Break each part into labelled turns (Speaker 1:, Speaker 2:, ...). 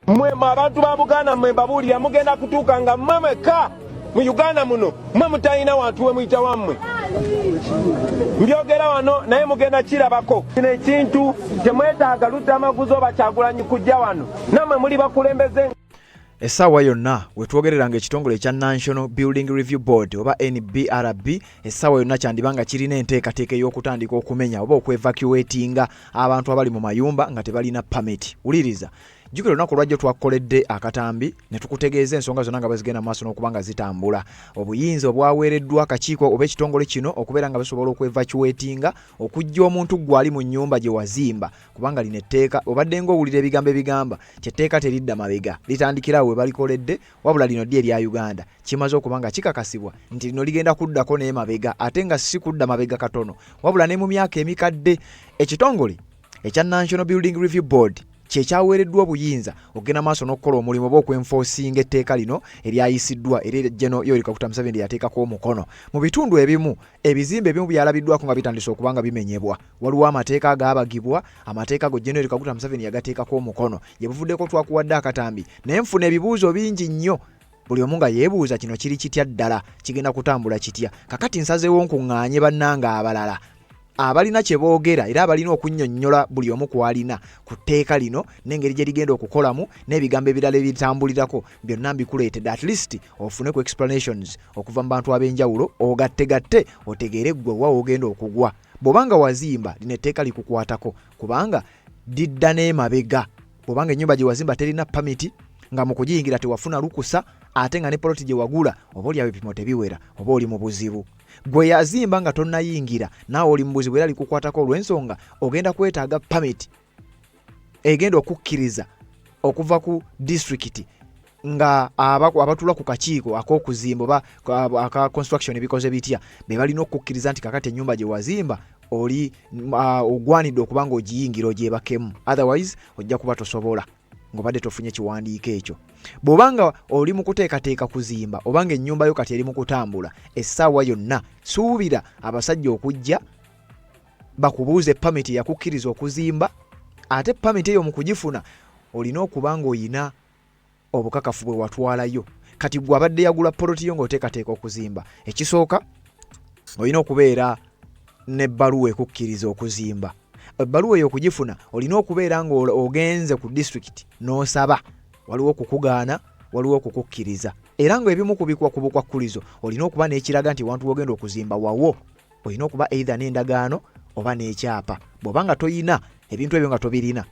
Speaker 1: Mmwe abantu ba Buganda, mmwe mbabuulira, mugenda kutuuka nga mmwe mwekka mu Uganda muno mmwe mutalina wantu we muyita wammwe. Mbyogera wano naye mugenda kirabako. Kino ekintu temwetaaga Luttamaguzi oba Kyagulanyi kujja wano, nammwe muli bakulembeze.
Speaker 2: Essaawa yonna wetwogerera nga ekitongole ekya National Building Review Board oba NBRB essaawa yonna kyandiba nga kirina enteekateeka ey'okutandika okumenya oba okwevacuatinga abantu abali mu mayumba nga tebalina pamiti. Wuliriza, jjukira olunaku olwajjo twakukoledde akatambi ne tukutegeeza ensonga zonna nga bazigenda mu maaso n'okuba nga zitambula, obuyinza obwaweereddwa akakiiko oba ekitongole kino okubeera nga basobola okwevacuatinga okujja omuntu ggwe ali mu nnyumba gye wazimba, kubanga lino etteeka obadde ng'owulira ebigambo ebigamba nti etteeka teridda mabega, litandikira awo we balikoledde. Wabula lino ddi erya Uganda kimaze okuba nga kikakasibwa nti lino ligenda kuddako n'emabega, ate nga si kudda mabega katono wabula ne mu myaka emikadde. Ekitongole ekya National Building Review Board kye kyaweereddwa obuyinza okugenda maaso n'okukola omulimu oba okwenfoosinga etteeka lino eryayisiddwa era General Yoweri Kaguta Museveni lye yateekako omukono. Mu bitundu ebimu, ebizimbe ebimu byalabiddwako nga bitandise okuba nga bimenyebwa. Waliwo amateeka agaabagibwa, amateeka ago General Kaguta Museveni yagateekako omukono. Gye buvuddeko twakuwadde akatambi naye nfuna ebibuuzo bingi nnyo, buli omu nga yeebuuza kino kiri kitya ddala, kigenda kutambula kitya. Kakati nsazeewo nkuŋŋaanye bannanga abalala abalina kye boogera era abalina okunnyonnyola buli omu kw'alina ku tteeka lino n'engeri gye ligenda okukolamu n'ebigambo ebirala ebitambulirako. Byonna mbikuleetedde, at least ofune ku explanations okuva mu bantu ab'enjawulo, ogattegatte otegeere ggwe wa w'ogenda okugwa. Bw'oba nga wazimba, lino etteeka likukwatako kubanga didda n'emabega. Bw'obanga ennyumba gye wazimba terina pamiti, nga mu kugiyingira tewafuna lukusa, ate nga ne poloti gye wagula oba oli awo ebipimo tebiwera, oba oli mu buzibu. Gwe yazimba nga tonnayingira, naawe oli mu buzibu era likukwatako olw'ensonga ogenda kwetaaga pamiti egenda okukkiriza okuva ku disitulikiti nga abatula ku kakiiko ak'okuzimba oba aka construction bikoze bitya, be balina okukkiriza nti kakati ennyumba gye wazimba oli ogwanidde okuba nga ogiyingira ogyebakemu. Otherwise ojja kuba tosobola ng'obadde tofunye kiwandiiko ekyo. Bw'oba nga oli mu kuteekateeka kuzimba oba nga ennyumba yo kati eri mu kutambula, essaawa yonna suubira abasajja okujja bakubuuze pamiti yakukkiriza okuzimba. Ate pamiti eyo mu kugifuna olina okuba ng'oyina obukakafu bwe watwalayo. Kati gwe abadde yagula poloti yo ng'oteekateeka okuzimba, ekisooka olina okubeera n'ebbaluwa ekukkiriza okuzimba. Ebbaluwa eyo okugifuna olina okubeera ng'ogenze ku disitulikiti n'osaba. Waliwo okukugaana, waliwo okukukkiriza, era ng'ebimu ku bikwa ku bukwakkulizo olina okuba n'ekiraga nti wantu wogenda okuzimba wawo. Olina okuba either n'endagaano oba n'ekyapa. Bw'oba nga toyina ebintu ebyo, nga tobirina,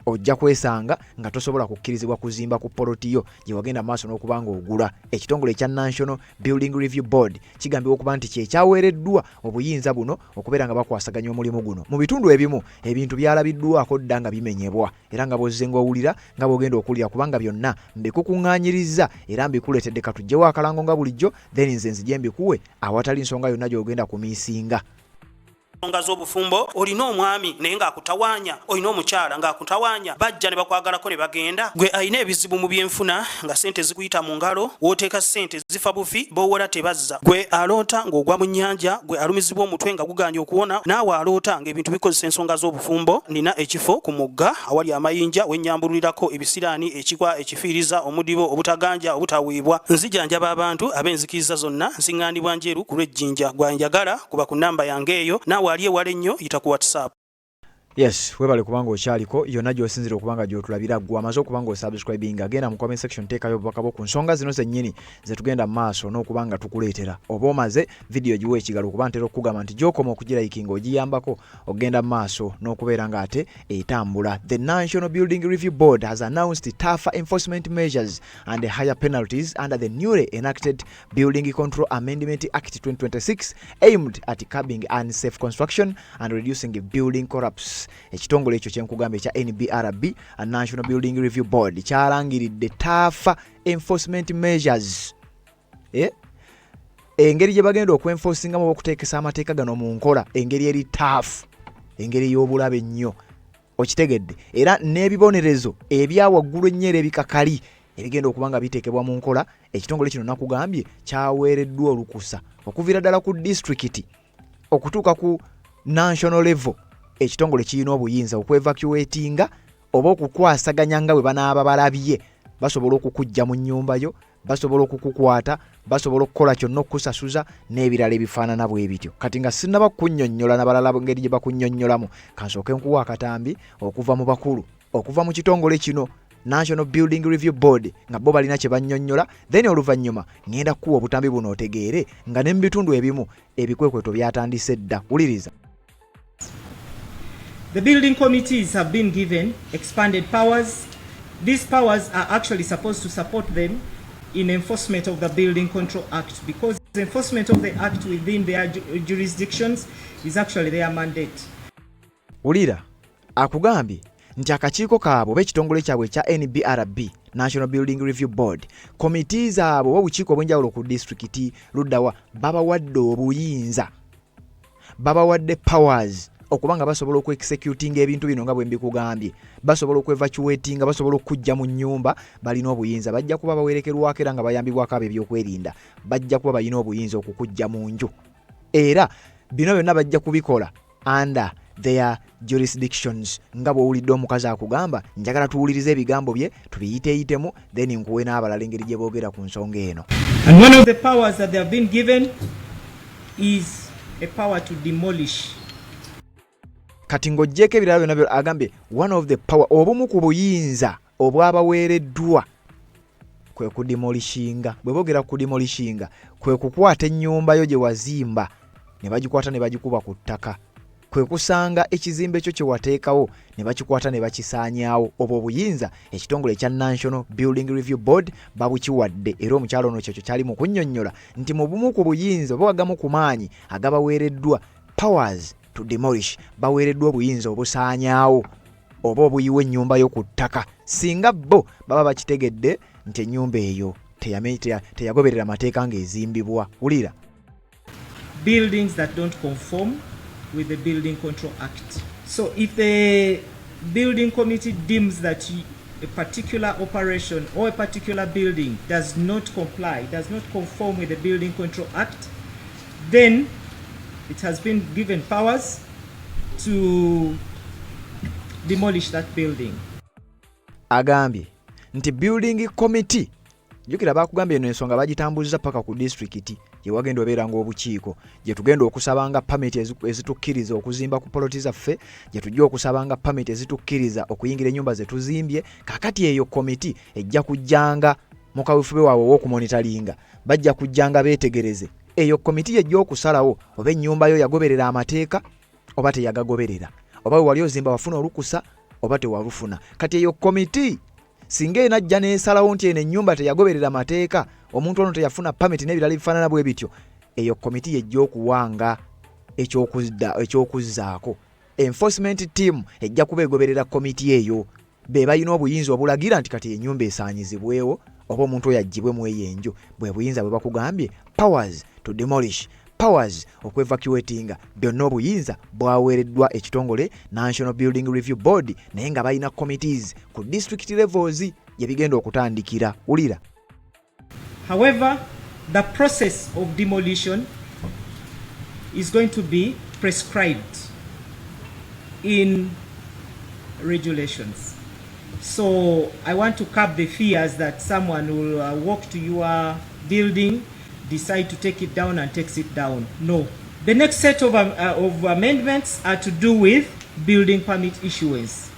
Speaker 2: ojja kwesanga nga tosobola kukkirizibwa kuzimba ku poloti yo gye wagenda maaso n'okuba nga ogula. Ekitongole ekya National Building Review Board kigambibwa okuba nti kyekyaweereddwa obuyinza buno okubeera nga bakwasaganya omulimu guno. Mu bitundu ebimu ebintu byalabiddwako dda nga bimenyebwa, era nga bw'ozze ng'owulira nga bw'ogenda okuwulira, kubanga byonna mbikukuŋŋaanyirizza era mbikuleetedde. Katuggyewo akalango nga bulijjo, then nze nzije mbikuwe awatali nsonga yonna gy'ogenda kumiisinga.
Speaker 3: Ensonga z'obufumbo, olina omwami naye ng'akutawaanya, olina omukyala ng'akutawaanya, bajja ne bakwagalako ne bagenda. Gwe alina ebizibu mu byenfuna nga ssente zikuyita mu ngalo, w'oteeka ssente zifa bufi, b'owola tebazza. Gwe aloota ng'ogwa mu nnyanja, gwe alumizibwa omutwe nga gugaanye okuwona, naawe aloota ng'ebintu bikozesa ensonga z'obufumbo, nina ekifo ku mugga awali amayinja we nnyambululirako ebisiraani, ekikwa, ekifiiriza, omudibo, obutaganja, obutaweebwa. Nzijanjaba abantu ab'enzikiriza zonna, nsiŋŋaanibwa Njeru ku lw'Ejjinja. Gwe anjagala kuba ku nnamba yange eyo, naawe ali ewala ennyo yita ku WhatsApp.
Speaker 2: Yes, webale kubanga okyaliko yonna gy'osinzira okuba nga gy'otulabira. Gwe amaze okuba nga osubscribinga, genda mu comment section, teekayo obubaka bwo ku nsonga zino zennyini ze tugenda mu maaso n'okuba nga tukuleetera. Oba omaze vidiyo, giwa ekigalo, kuba ntera okukugamba nti gy'okoma okugirayikinga ogiyambako okugenda mu maaso n'okubeera ng'ate etambula. The National Building Review Board has announced tougher enforcement measures and higher penalties under the newly enacted Building Control Amendment Act 2026, aimed at curbing unsafe construction and reducing building collapse. Ekitongole ekyo kyenkugamba ekya NBRB, National Building Review Board, kyalangiridde tougher enforcement measures, eh? Engeri gye bagenda okwenforcingamu oba okuteekesa amateeka gano mu nkola, engeri eri tough, engeri ey'obulabe ennyo, okitegedde, era n'ebibonerezo ebyawaggulu ennyo era ebikakali ebigenda okuba nga biteekebwa mu nkola. Ekitongole kino nakugambye kyaweereddwa olukusa okuviira ddala ku disitulikiti okutuuka ku national level. Ekitongole kirina obuyinza okwevacuatinga. Oba okukwasaganya nga bwe banaaba balabye, basobola okukuggya mu nnyumba yo, basobola okukukwata, basobola okukola kyonna, okukusasuza n'ebirala ebifaanana bwe bityo. Kati nga sinnaba kukunnyonnyola nabalala ngeri gye bakunnyonnyolamu, kansooke nkuwa akatambi okuva mu bakulu, okuva mu kitongole kino National Building Review Board, nga bo balina kye bannyonnyola. Then oluvannyuma ŋŋenda kukuwa obutambi buno otegeere nga ne mu bitundu ebimu ebikwekweto byatandise dda. Wuliriza.
Speaker 4: The building committees have been given expanded powers. These powers are actually supposed to support them in enforcement of the Building Control Act, because enforcement of the act within their jurisdictions is actually their mandate.
Speaker 2: Wulira, akugambye nti akakiiko kaabwe oba ekitongole kyabwe ekya NBRB, National Building Review Board, komiti zaabwe oba obukiiko obw'enjawulo ku disitulikiti luddawa, babawadde obuyinza, babawadde powers okuba nga basobola okuexecutinga ebintu bino nga bwe mbikugambye. Basobola okuevacuatinga, basobola okujja mu nnyumba. Balina obuyinza, bajja kuba bawerekerwako era nga bayambibwako abo ebyokwerinda. Bajja kuba balina obuyinza okukujja mu nju, era bino byonna bajja kubikola under their jurisdictions, nga bw'owulidde omukazi akugamba. Njagala tuwulirize ebigambo bye, tubiyiteeyitemu, then nkuwe n'abalala engeri gye boogera ku nsonga eno.
Speaker 4: And one of the powers that they have been given is a power to demolish.
Speaker 2: Kati ng'oggyeko ebirala byonna agambye one of the power, obumu ku buyinza obwabaweereddwa kwe kudemolishinga. Bwe boogera ku kudemolishinga, kwe kukwata ennyumba yo gye wazimba ne bagikwata ne bagikuba ku ttaka, kwe kusanga ekizimbe kyo kye wateekawo ne bakikwata ne bakisaanyaawo. Obwo obuyinza ekitongole ekya National Building Review Board babukiwadde, era omukyalo ono kyekyo kyali mu kunnyonnyola nti mu bumu ku buyinza oba wagamu ku maanyi agabaweereddwa, powers to demolish, baweereddwa obuyinza obusaanyaawo oba obuyiwa ennyumba yo ku ttaka singa bo baba bakitegedde nti ennyumba eyo teyagoberera mateeka ng'ezimbibwa. Wulira.
Speaker 4: Buildings that don't conform with the Building Control Act. So if the building committee deems that a particular operation or a particular building does not comply, does not conform with the Building Control Act, then it has been given powers to demolish that building.
Speaker 2: Agambye nti building committee, jjukira bakugambye eno ensonga bagitambuliza paka ku disitulikiti gye wagenda obeera ng'obukiiko, gye tugenda okusabanga pamiti ezitukkiriza okuzimba ku poloti zaffe, gye tujja okusabanga pamiti ezitukkiriza okuyingira ennyumba ze tuzimbye. Kaakati eyo komiti ejja kujjanga mu kawefube waabwe ow'okumonitoringa, bajja kujjanga beetegereze. Eyo komiti yejja okusalawo oba ennyumba yo yagoberera amateeka oba teyagagoberera, oba we wali ozimba wafuna olukusa oba tewalufuna. Kati eyo komiti singa enajja n'esalawo nti eno ennyumba teyagoberera mateeka, omuntu ono teyafuna pamiti n'ebirala ebifaanana bwe bityo, eyo komiti yejja okuwanga ekyokuzzaako. Enforcement team ejja kuba egoberera komiti eyo. Be balina obuyinza obulagira nti kati ennyumba esaanyizibwewo oba omuntu oyo aggyibwe mu eyo enju. Bwe buyinza bwe bakugambye, powers to demolish, powers okwevacuatinga, byonna obuyinza bwaweereddwa ekitongole National Building Review Board, naye nga balina committees ku district levels gye bigenda okutandikira. Wulira.
Speaker 4: However, the process of demolition is going to be prescribed in regulations. So I want to curb the fears that someone will walk to your building, decide to take it down and takes it down. No. The next set of amendments are to do with building permit issuance.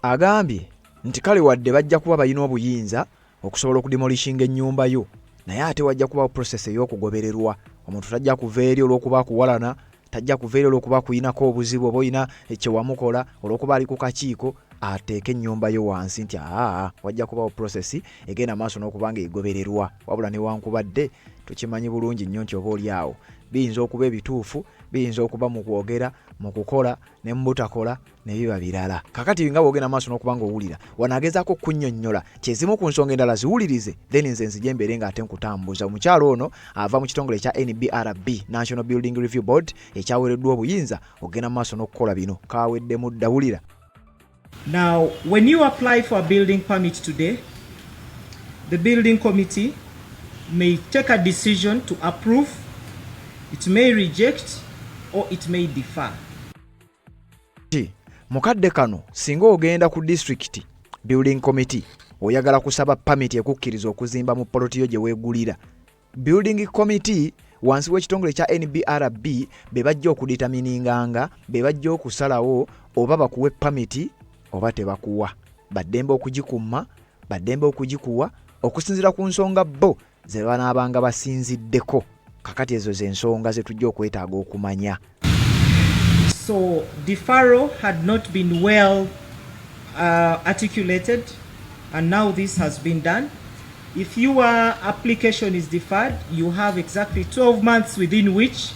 Speaker 2: Agambye nti kale wadde bajja kuba balina obuyinza okusobola okudemolishinga ennyumba yo, naye ate wajja kubawo process ey'okugobererwa. Omuntu tajja kuva eri olw'okuba akuwalana, tajja kuva eri olw'okuba akuyinako obuzibu oba olina kyewamukola, olw'okuba ali ku kakiiko ateeke ennyumba yo wansi nti aa. Wajja kubawo process egenda maaso n'okuba nga egobererwa. Wabula newankubadde tukimanyi bulungi nnyo nti oba oli awo biyinza okuba ebituufu, biyinza okuba mu kwogera, mu kukola ne mu butakola ne biba birala. Kakati nga bwogenda maaso n'okuba nga owulira wano agezaako okunnyonnyola kyezimu ku nsonga endala, ziwulirize, then nze nzije mbeere ng'ate nkutambuza. Omukyalo ono ava mu kitongole ekya NBRB, National Building Review Board, ekyaweereddwa obuyinza okugenda mu maaso n'okukola bino. Kaweddemu dda, wulira.
Speaker 4: Now, when you apply for a building permit today, the building committee may take a decision to approve, it may reject, or it may defer.
Speaker 2: Ki? Mu kadde kano singa ogenda ku district building committee oyagala kusaba pamiti ekukkiriza okuzimba mu poloti yo gye weegulira, building committee wansi w'ekitongole kya NBRB be bajja okuditamininganga, be bajja okusalawo oba bakuwe pamiti oba tebakuwa. Baddembe okugikumma, baddembe okugikuwa okusinziira ku nsonga bo ze banaabanga basinziddeko. Kakati ezo z'ensonga ze tujja okwetaaga okumanya.
Speaker 4: So deferral had not been well articulated, and now this has been done. If your application is deferred, you have exactly 12 months within which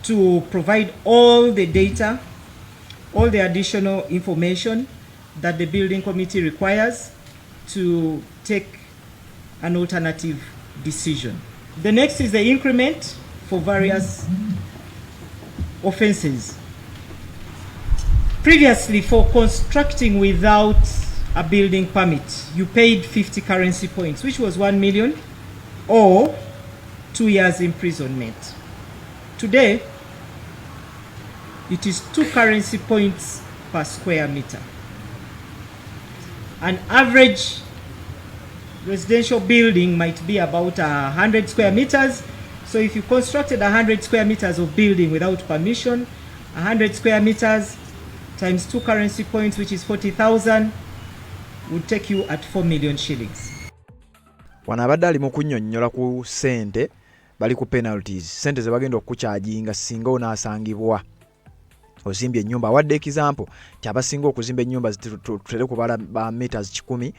Speaker 4: to provide all the data, all the additional information that the building committee requires to take an alternative decision. The next is the increment for various offenses. Previously, for constructing without a building permit, you paid 50 currency points, which was 1 million or 2 years imprisonment. Today, it is 2 currency points per square meter. An average residential building might be about 100 square meters. So if you constructed 100 square meters of building without permission, 100 square meters times 2 currency points, which is 40,000, would take you at 4 million shillings.
Speaker 2: Wano abadde ali mu kunnyonnyola ku ssente bali ku penalties, ssente ze bagenda okukukyajinga singa onaasangibwa ozimbye ennyumba. Awadde example nti abasinga okuzimba ennyumba tutere kubala ba meters 100,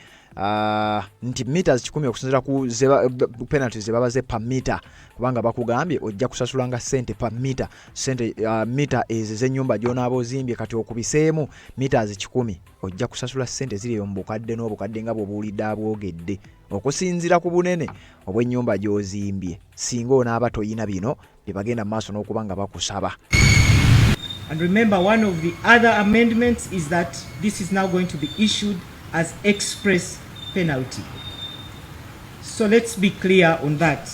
Speaker 2: nti meters 100 okusinziira ku penalties ze babaze per meter, kubanga bakugambye ojja kusasulanga ssente per meter, ssente mita ezo ez'ennyumba gy'onaaba ozimbye. Kati okubiseemu meters 100, ojja kusasula ssente ziri eyo mu bukadde n'obukadde nga bw'obuwulidde abwogedde okusinziira ku bunene obw'ennyumba gy'ozimbye, singa onaaba toyina bino bye bagenda mu maaso n'okuba nga bakusaba.
Speaker 4: And remember, one of the other amendments is that this is now going to be issued as express penalty. So let's be clear on that.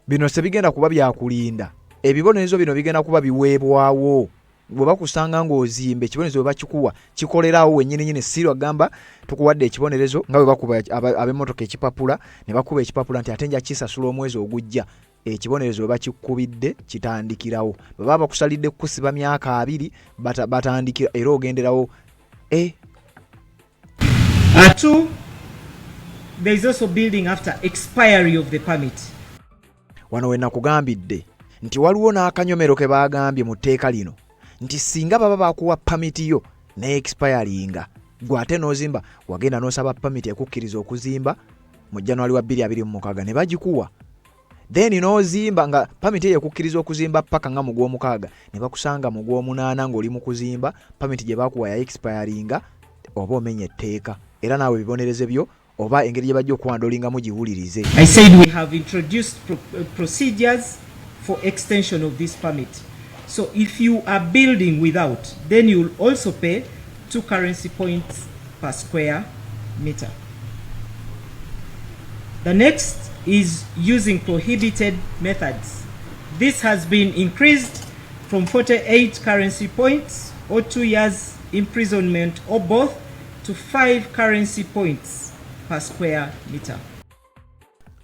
Speaker 2: Bino tebigenda kuba byakulinda, ebibonerezo bino bigenda kuba biweebwawo bwe bakusanga ng'ozimba. Ekibonerezo bwe bakikuwa kikolerawo wennyininyini, si lwagamba tukuwadde ekibonerezo nga bwe bakuba ab'emmotoka ekipapula ne bakuba ekipapula nti ate nja kisasula omwezi ogujja. Ekibonerezo bwe bakikubidde kitandikirawo. Bwe baba bakusalidde kukusiba myaka 20, batandikira era ogenderawo e
Speaker 4: Two, there is also building after expiry of the permit.
Speaker 2: Wano we nakugambidde nti waliwo n'akanyomero ke baagambye mu tteeka lino nti singa baba bakuwa pamiti yo ne expiringa, gwe ate n'ozimba, wagenda n'osaba pamiti ekukkiriza okuzimba mu January wa 2026 ne bagikuwa, then n'ozimba nga pamiti eyo ekukkiriza okuzimba paka nga mu gw'omukaaga, ne bakusanga mu gw'omunaana ng'oli mu kuzimba, pamiti gye bakuwa ya expiringa, oba omenya etteeka, era naawe ebibonerezo byo oba engeri gye bajja okuwandolingamu giwulirize.
Speaker 4: I said we have introduced procedures for extension of this permit. So if you are building without, then you'll also pay 2 currency points per square meter. The next is using prohibited methods. This has been increased from 48 currency points or 2 years imprisonment or both to 5 currency points per square meter.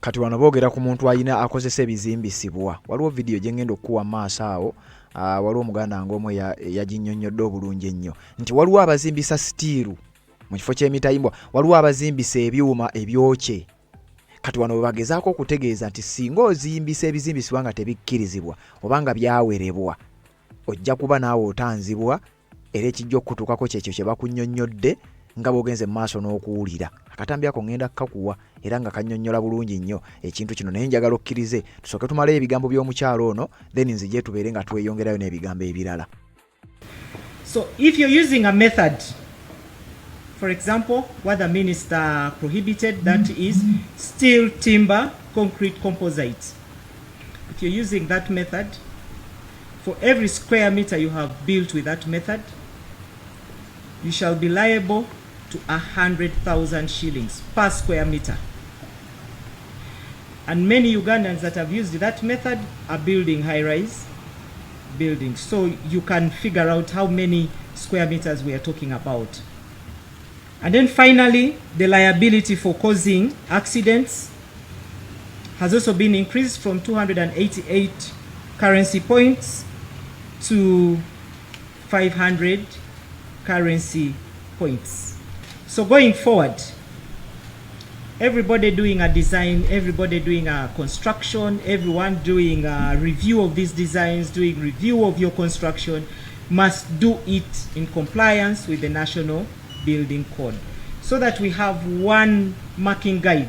Speaker 2: Kati wano boogera ku muntu alina akozesa ebizimbisibwa. Waliwo vidiyo gye ngenda okukuwa mu maaso awo. Waliwo omuganda wange omu yaginnyonnyodde obulungi ennyo nti waliwo abazimbisa sitiiru mu kifo ky'emitayimbwa, waliwo abazimbisa ebyuma ebyokye. Kati wano bwe bagezaako okutegeeza nti singa ozimbisa ebizimbisibwa nga tebikkirizibwa oba nga byawerebwa, ojja kuba naawe otanzibwa, era ekijja okukutuukako kyekyo kye bakunnyonnyodde nga bw'ogenze mu maaso n'okuwulira akatambi ako. Ŋŋenda kukakuwa era nga kannyonnyola bulungi nnyo ekintu kino, naye njagala okkirize tusooke tumaleyo ebigambo by'omukyalo ono, then nzije tubeere nga tweyongerayo n'ebigambo ebirala.
Speaker 4: So if you're using a method, for example, what the minister prohibited, that is steel, timber, concrete, composite. If you're using that method, for every square meter you have built with that method, you shall be liable to 100,000 shillings per square meter. And many Ugandans that have used that method are building high-rise buildings. So you can figure out how many square meters we are talking about. And then finally, the liability for causing accidents has also been increased from 288 currency points to 500 currency points. So going forward, everybody doing a design, everybody doing a construction, everyone doing a review of these designs, doing review of your construction, must do it in compliance with the National Building Code so that we have one marking guide.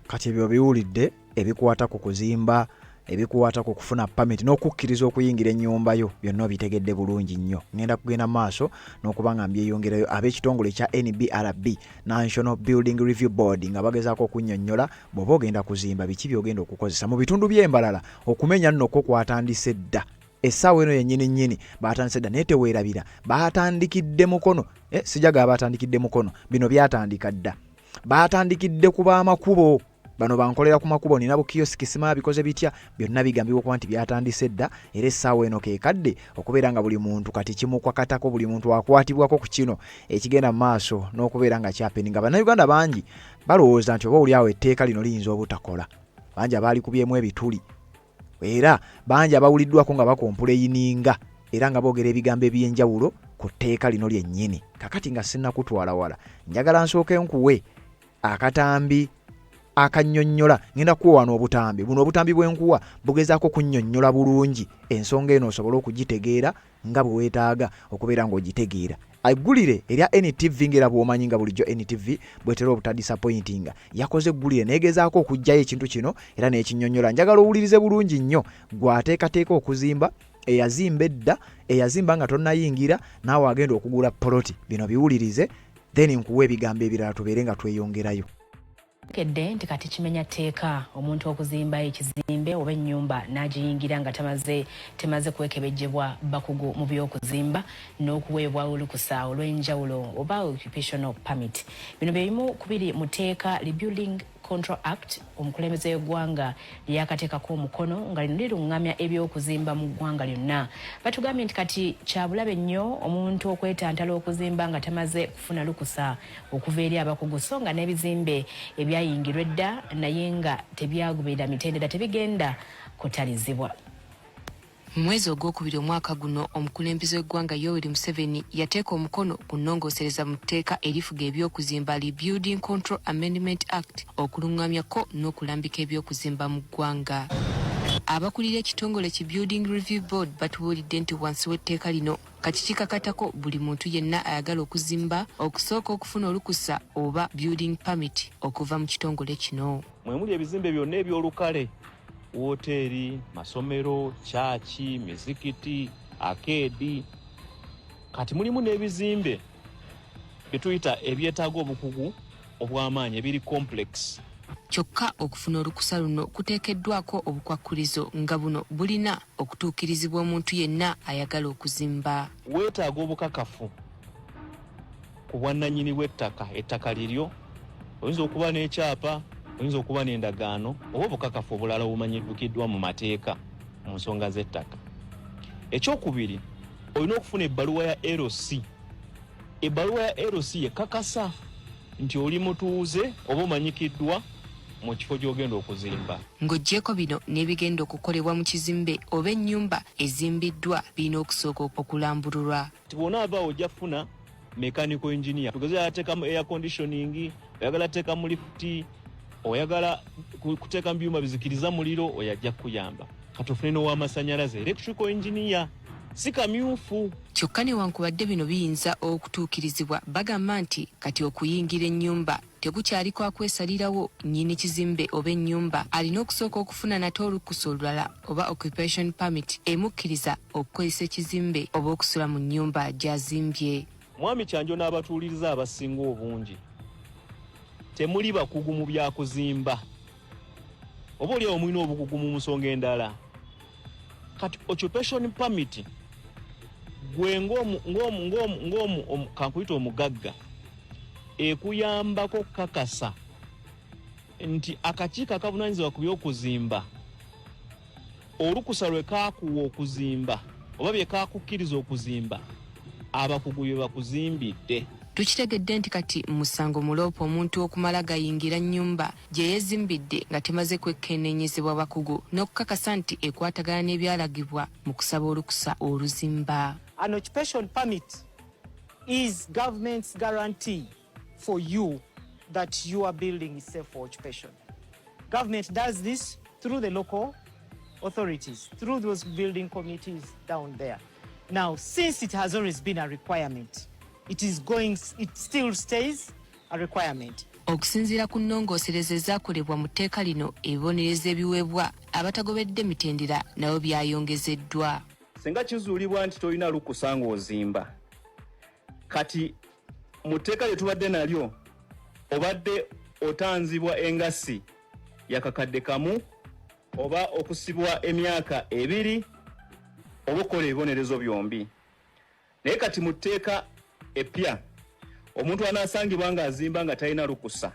Speaker 2: Kati ebyo biwulidde ebikwata ku kuzimba, ebikwata ku kufuna pamiti n'okukkiriza okuyingira ennyumba yo, byonna obitegedde bulungi nnyo. Ngenda kugenda maaso n'okuba nga mbyeyongerayo. Ab'ekitongole ekya NBRB, National Building Review Board, nga bagezaako okunnyonnyola bw'oba ogenda kuzimba biki by'ogenda okukozesa. Mu bitundu by'embalala okumenya nno kwo kwatandise dda. Essaawa eno yennyini nnyini baatandise dda, naye teweerabira baatandikidde Mukono. Sijaga baatandikidde Mukono, bino byatandika dda. Baatandikidde ku b'amakubo bano, bankolera ku makubo, nina bukiyosiki, simanya bikoze bitya. Byonna bigambibwa okuba nti byatandise dda, era essaawa eno kekadde okubeera nga buli muntu kati kimukwakatako, buli muntu akwatibwako ku kino ekigenda mu maaso n'okubeera nga kyapeni. Nga bannayuganda bangi balowooza nti oba oli awo etteeka lino liyinza obutakola, bangi abaalikubyemu ebituli, era bangi abawuliddwako nga bacomplaininga era nga boogera ebigambo ebyenjawulo ku tteeka lino lyennyini. Kakati nga sinnakutwala wala, njagala nsooke nkuwe akatambi akannyonnyola. Ngenda kuwa wano obutambi buno. Obutambi bwenkuwa bugezaako kunnyonnyola bulungi ensonga eno osobole okugitegeera nga bwe weetaaga okubeera ng'ogitegeera. Eggulire erya NTV, ng'era bw'omanyi nga bulijjo NTV bwetera obutadisappointinga, yakoze eggulire neegezaako okuggyayo ekintu kino era n'ekinnyonnyola. Njagala owulirize bulungi nnyo gw'ateekateeka okuzimba, eyazimba edda, eyazimba nga tonnayingira, naawe agenda okugula poloti. Bino biwulirize, then nkuwa ebigambo ebirala tubeere nga tweyongerayo.
Speaker 5: Kedde nti kati kimenya tteeka omuntu okuzimba ekizimbe oba ennyumba n'agiyingira nga tamaze temaze kwekebejjebwa bakugu mu by'okuzimba n'okuweebwa olukusa olw'enjawulo oba occupational permit. Bino bye bimu ku biri mu tteeka li Building Control Act omukulembeze w'eggwanga lyakateekako omukono, nga lino liruŋŋamya eby'okuzimba mu ggwanga lyonna. Batugambye nti kati kyabulabe nnyo omuntu okwetantala okuzimba nga tamaze kufuna lukusa okuva eri abakugu, so nga n'ebizimbe ebyayingirwa edda naye nga tebyagoberera mitendera tebigenda kutalizibwa.
Speaker 6: Mu mwezi ogwokubiri omwaka guno, omukulembeze w'eggwanga Yoweri Museveni yateeka omukono ku nnongoosereza mu tteeka erifuga ebyokuzimba li Building Control Amendment Act okuluŋŋamyako n'okulambika ebyokuzimba mu ggwanga. Abakulira ekitongole ki Building Review Board batubuulidde nti wansi w'etteeka lino kati kikakatako buli muntu yenna ayagala okuzimba okusooka okufuna olukusa oba building permit okuva mu kitongole kino.
Speaker 7: Mwe muli ebizimbe byonna ebyolukale, woteeri, masomero, kyaki, mizikiti, arcade. Kati mulimu n'ebizimbe bye tuyita ebyetaaga obukugu obw'amaanyi, ebiri complex.
Speaker 6: Kyokka okufuna olukusa luno kuteekeddwako obukwakkulizo, nga buno bulina okutuukirizibwa omuntu yenna ayagala okuzimba.
Speaker 7: Weetaaga obukakafu ku bwannannyini bw'ettaka. Ettaka liryo, oyinza okuba n'ekyapa, oyinza okuba n'endagaano oba obukakafu obulala obumanyikiddwa mu mateeka mu nsonga z'ettaka. Ekyokubiri, olina okufuna ebbaluwa ya LC. Ebbaluwa ya LC ekakasa nti oli mutuuze oba omanyikiddwa mu kifo gy'ogenda okuzimba.
Speaker 6: Ng'oggyeko bino, n'ebigenda okukolebwa mu kizimbe oba ennyumba ezimbiddwa birina okusooka okulambululwa.
Speaker 7: Ti bw'onaava ojja kufuna mechanical engineer. Tugeze yateekamu air conditioning, oyagala teekamu lifuti, oyagala kuteekamu byuma bizikiriza muliro, oyo ajja kukuyamba. Kati ofune n'ow'amasannyalaze, electrical engineer, si kamyufu.
Speaker 6: Kyokka newankubadde bino biyinza okutuukirizibwa, bagamba nti kati okuyingira ennyumba tekukyali kwa kwesalirawo. Nnyini kizimbe oba ennyumba alina okusooka okufuna nate olukusa olulala oba occupation permit emukkiriza okukozesa ekizimbe oba okusula mu nnyumba gy'azimbye.
Speaker 7: Mwami Kyanjo n'abatuuliriza abasinga obungi temuli bakugu mu byakuzimba, oba oli awo mulina obukugu mu nsonga endala. Kati occupation permit, gwe ng'omu kankuyita omugagga, ekuyambako kakasa nti akakiiko akavunaanyizibwa ku by'okuzimba olukusa lwe kaakuwa okuzimba oba bye kaakukkiriza okuzimba. Abakugu bye bakuzimbidde.
Speaker 6: Tukitegedde nti kati musango muloope omuntu okumala gayingira nnyumba gye yeezimbidde nga temaze kwekkenneenyezebwa bakugu n'okukakasa nti ekwatagana n'ebyalagibwa mu kusaba olukusa oluzimba.
Speaker 4: An occupation permit is government's guarantee for you that your building is safe for occupation. Government does this through the local authorities, through those building committees down there. Now, since it has always been a requirement, it still stays a requirement.
Speaker 6: Okusinziira ku nnongoosereza ezaakolebwa mu tteeka lino, ebibonerezo ebiweebwa abatagobedde mitendera nabo byayongezeddwa.
Speaker 7: Singa kizuulibwa nti tolina lukusa ng'ozimba, kati mu tteeka lye tubadde nalyo obadde otanzibwa engassi yakakadde kamu oba okusibwa emyaka 2 oba okukola ebibonerezo byombi. Naye kati mu tteeka eppya, omuntu anaasangibwa ng'azimba nga talina lukusa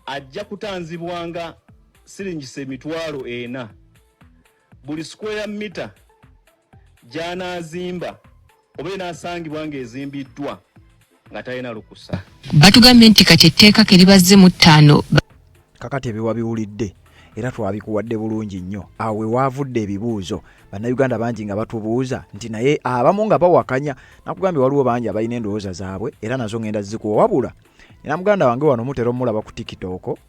Speaker 7: ajja kutanzibwanga siringisa 40,000 buli square mita gy'anaazimba oba enaasangibwa ng'ezimbiddwa nga talina lukusa.
Speaker 6: Batugambye nti kati etteeka ke libazze mu ttaano.
Speaker 2: Kakati ebyo wabiwulidde era twabikuwadde bulungi nnyo. Awo we waavudde ebibuuzo, Bannayuganda bangi nga batubuuza nti naye abamu nga bawakanya. Nakugambye waliwo bangi abalina endowooza zaabwe era nazo ngenda zikuwa. Wabula nina muganda wange wano, mutera omulaba ku TikTok,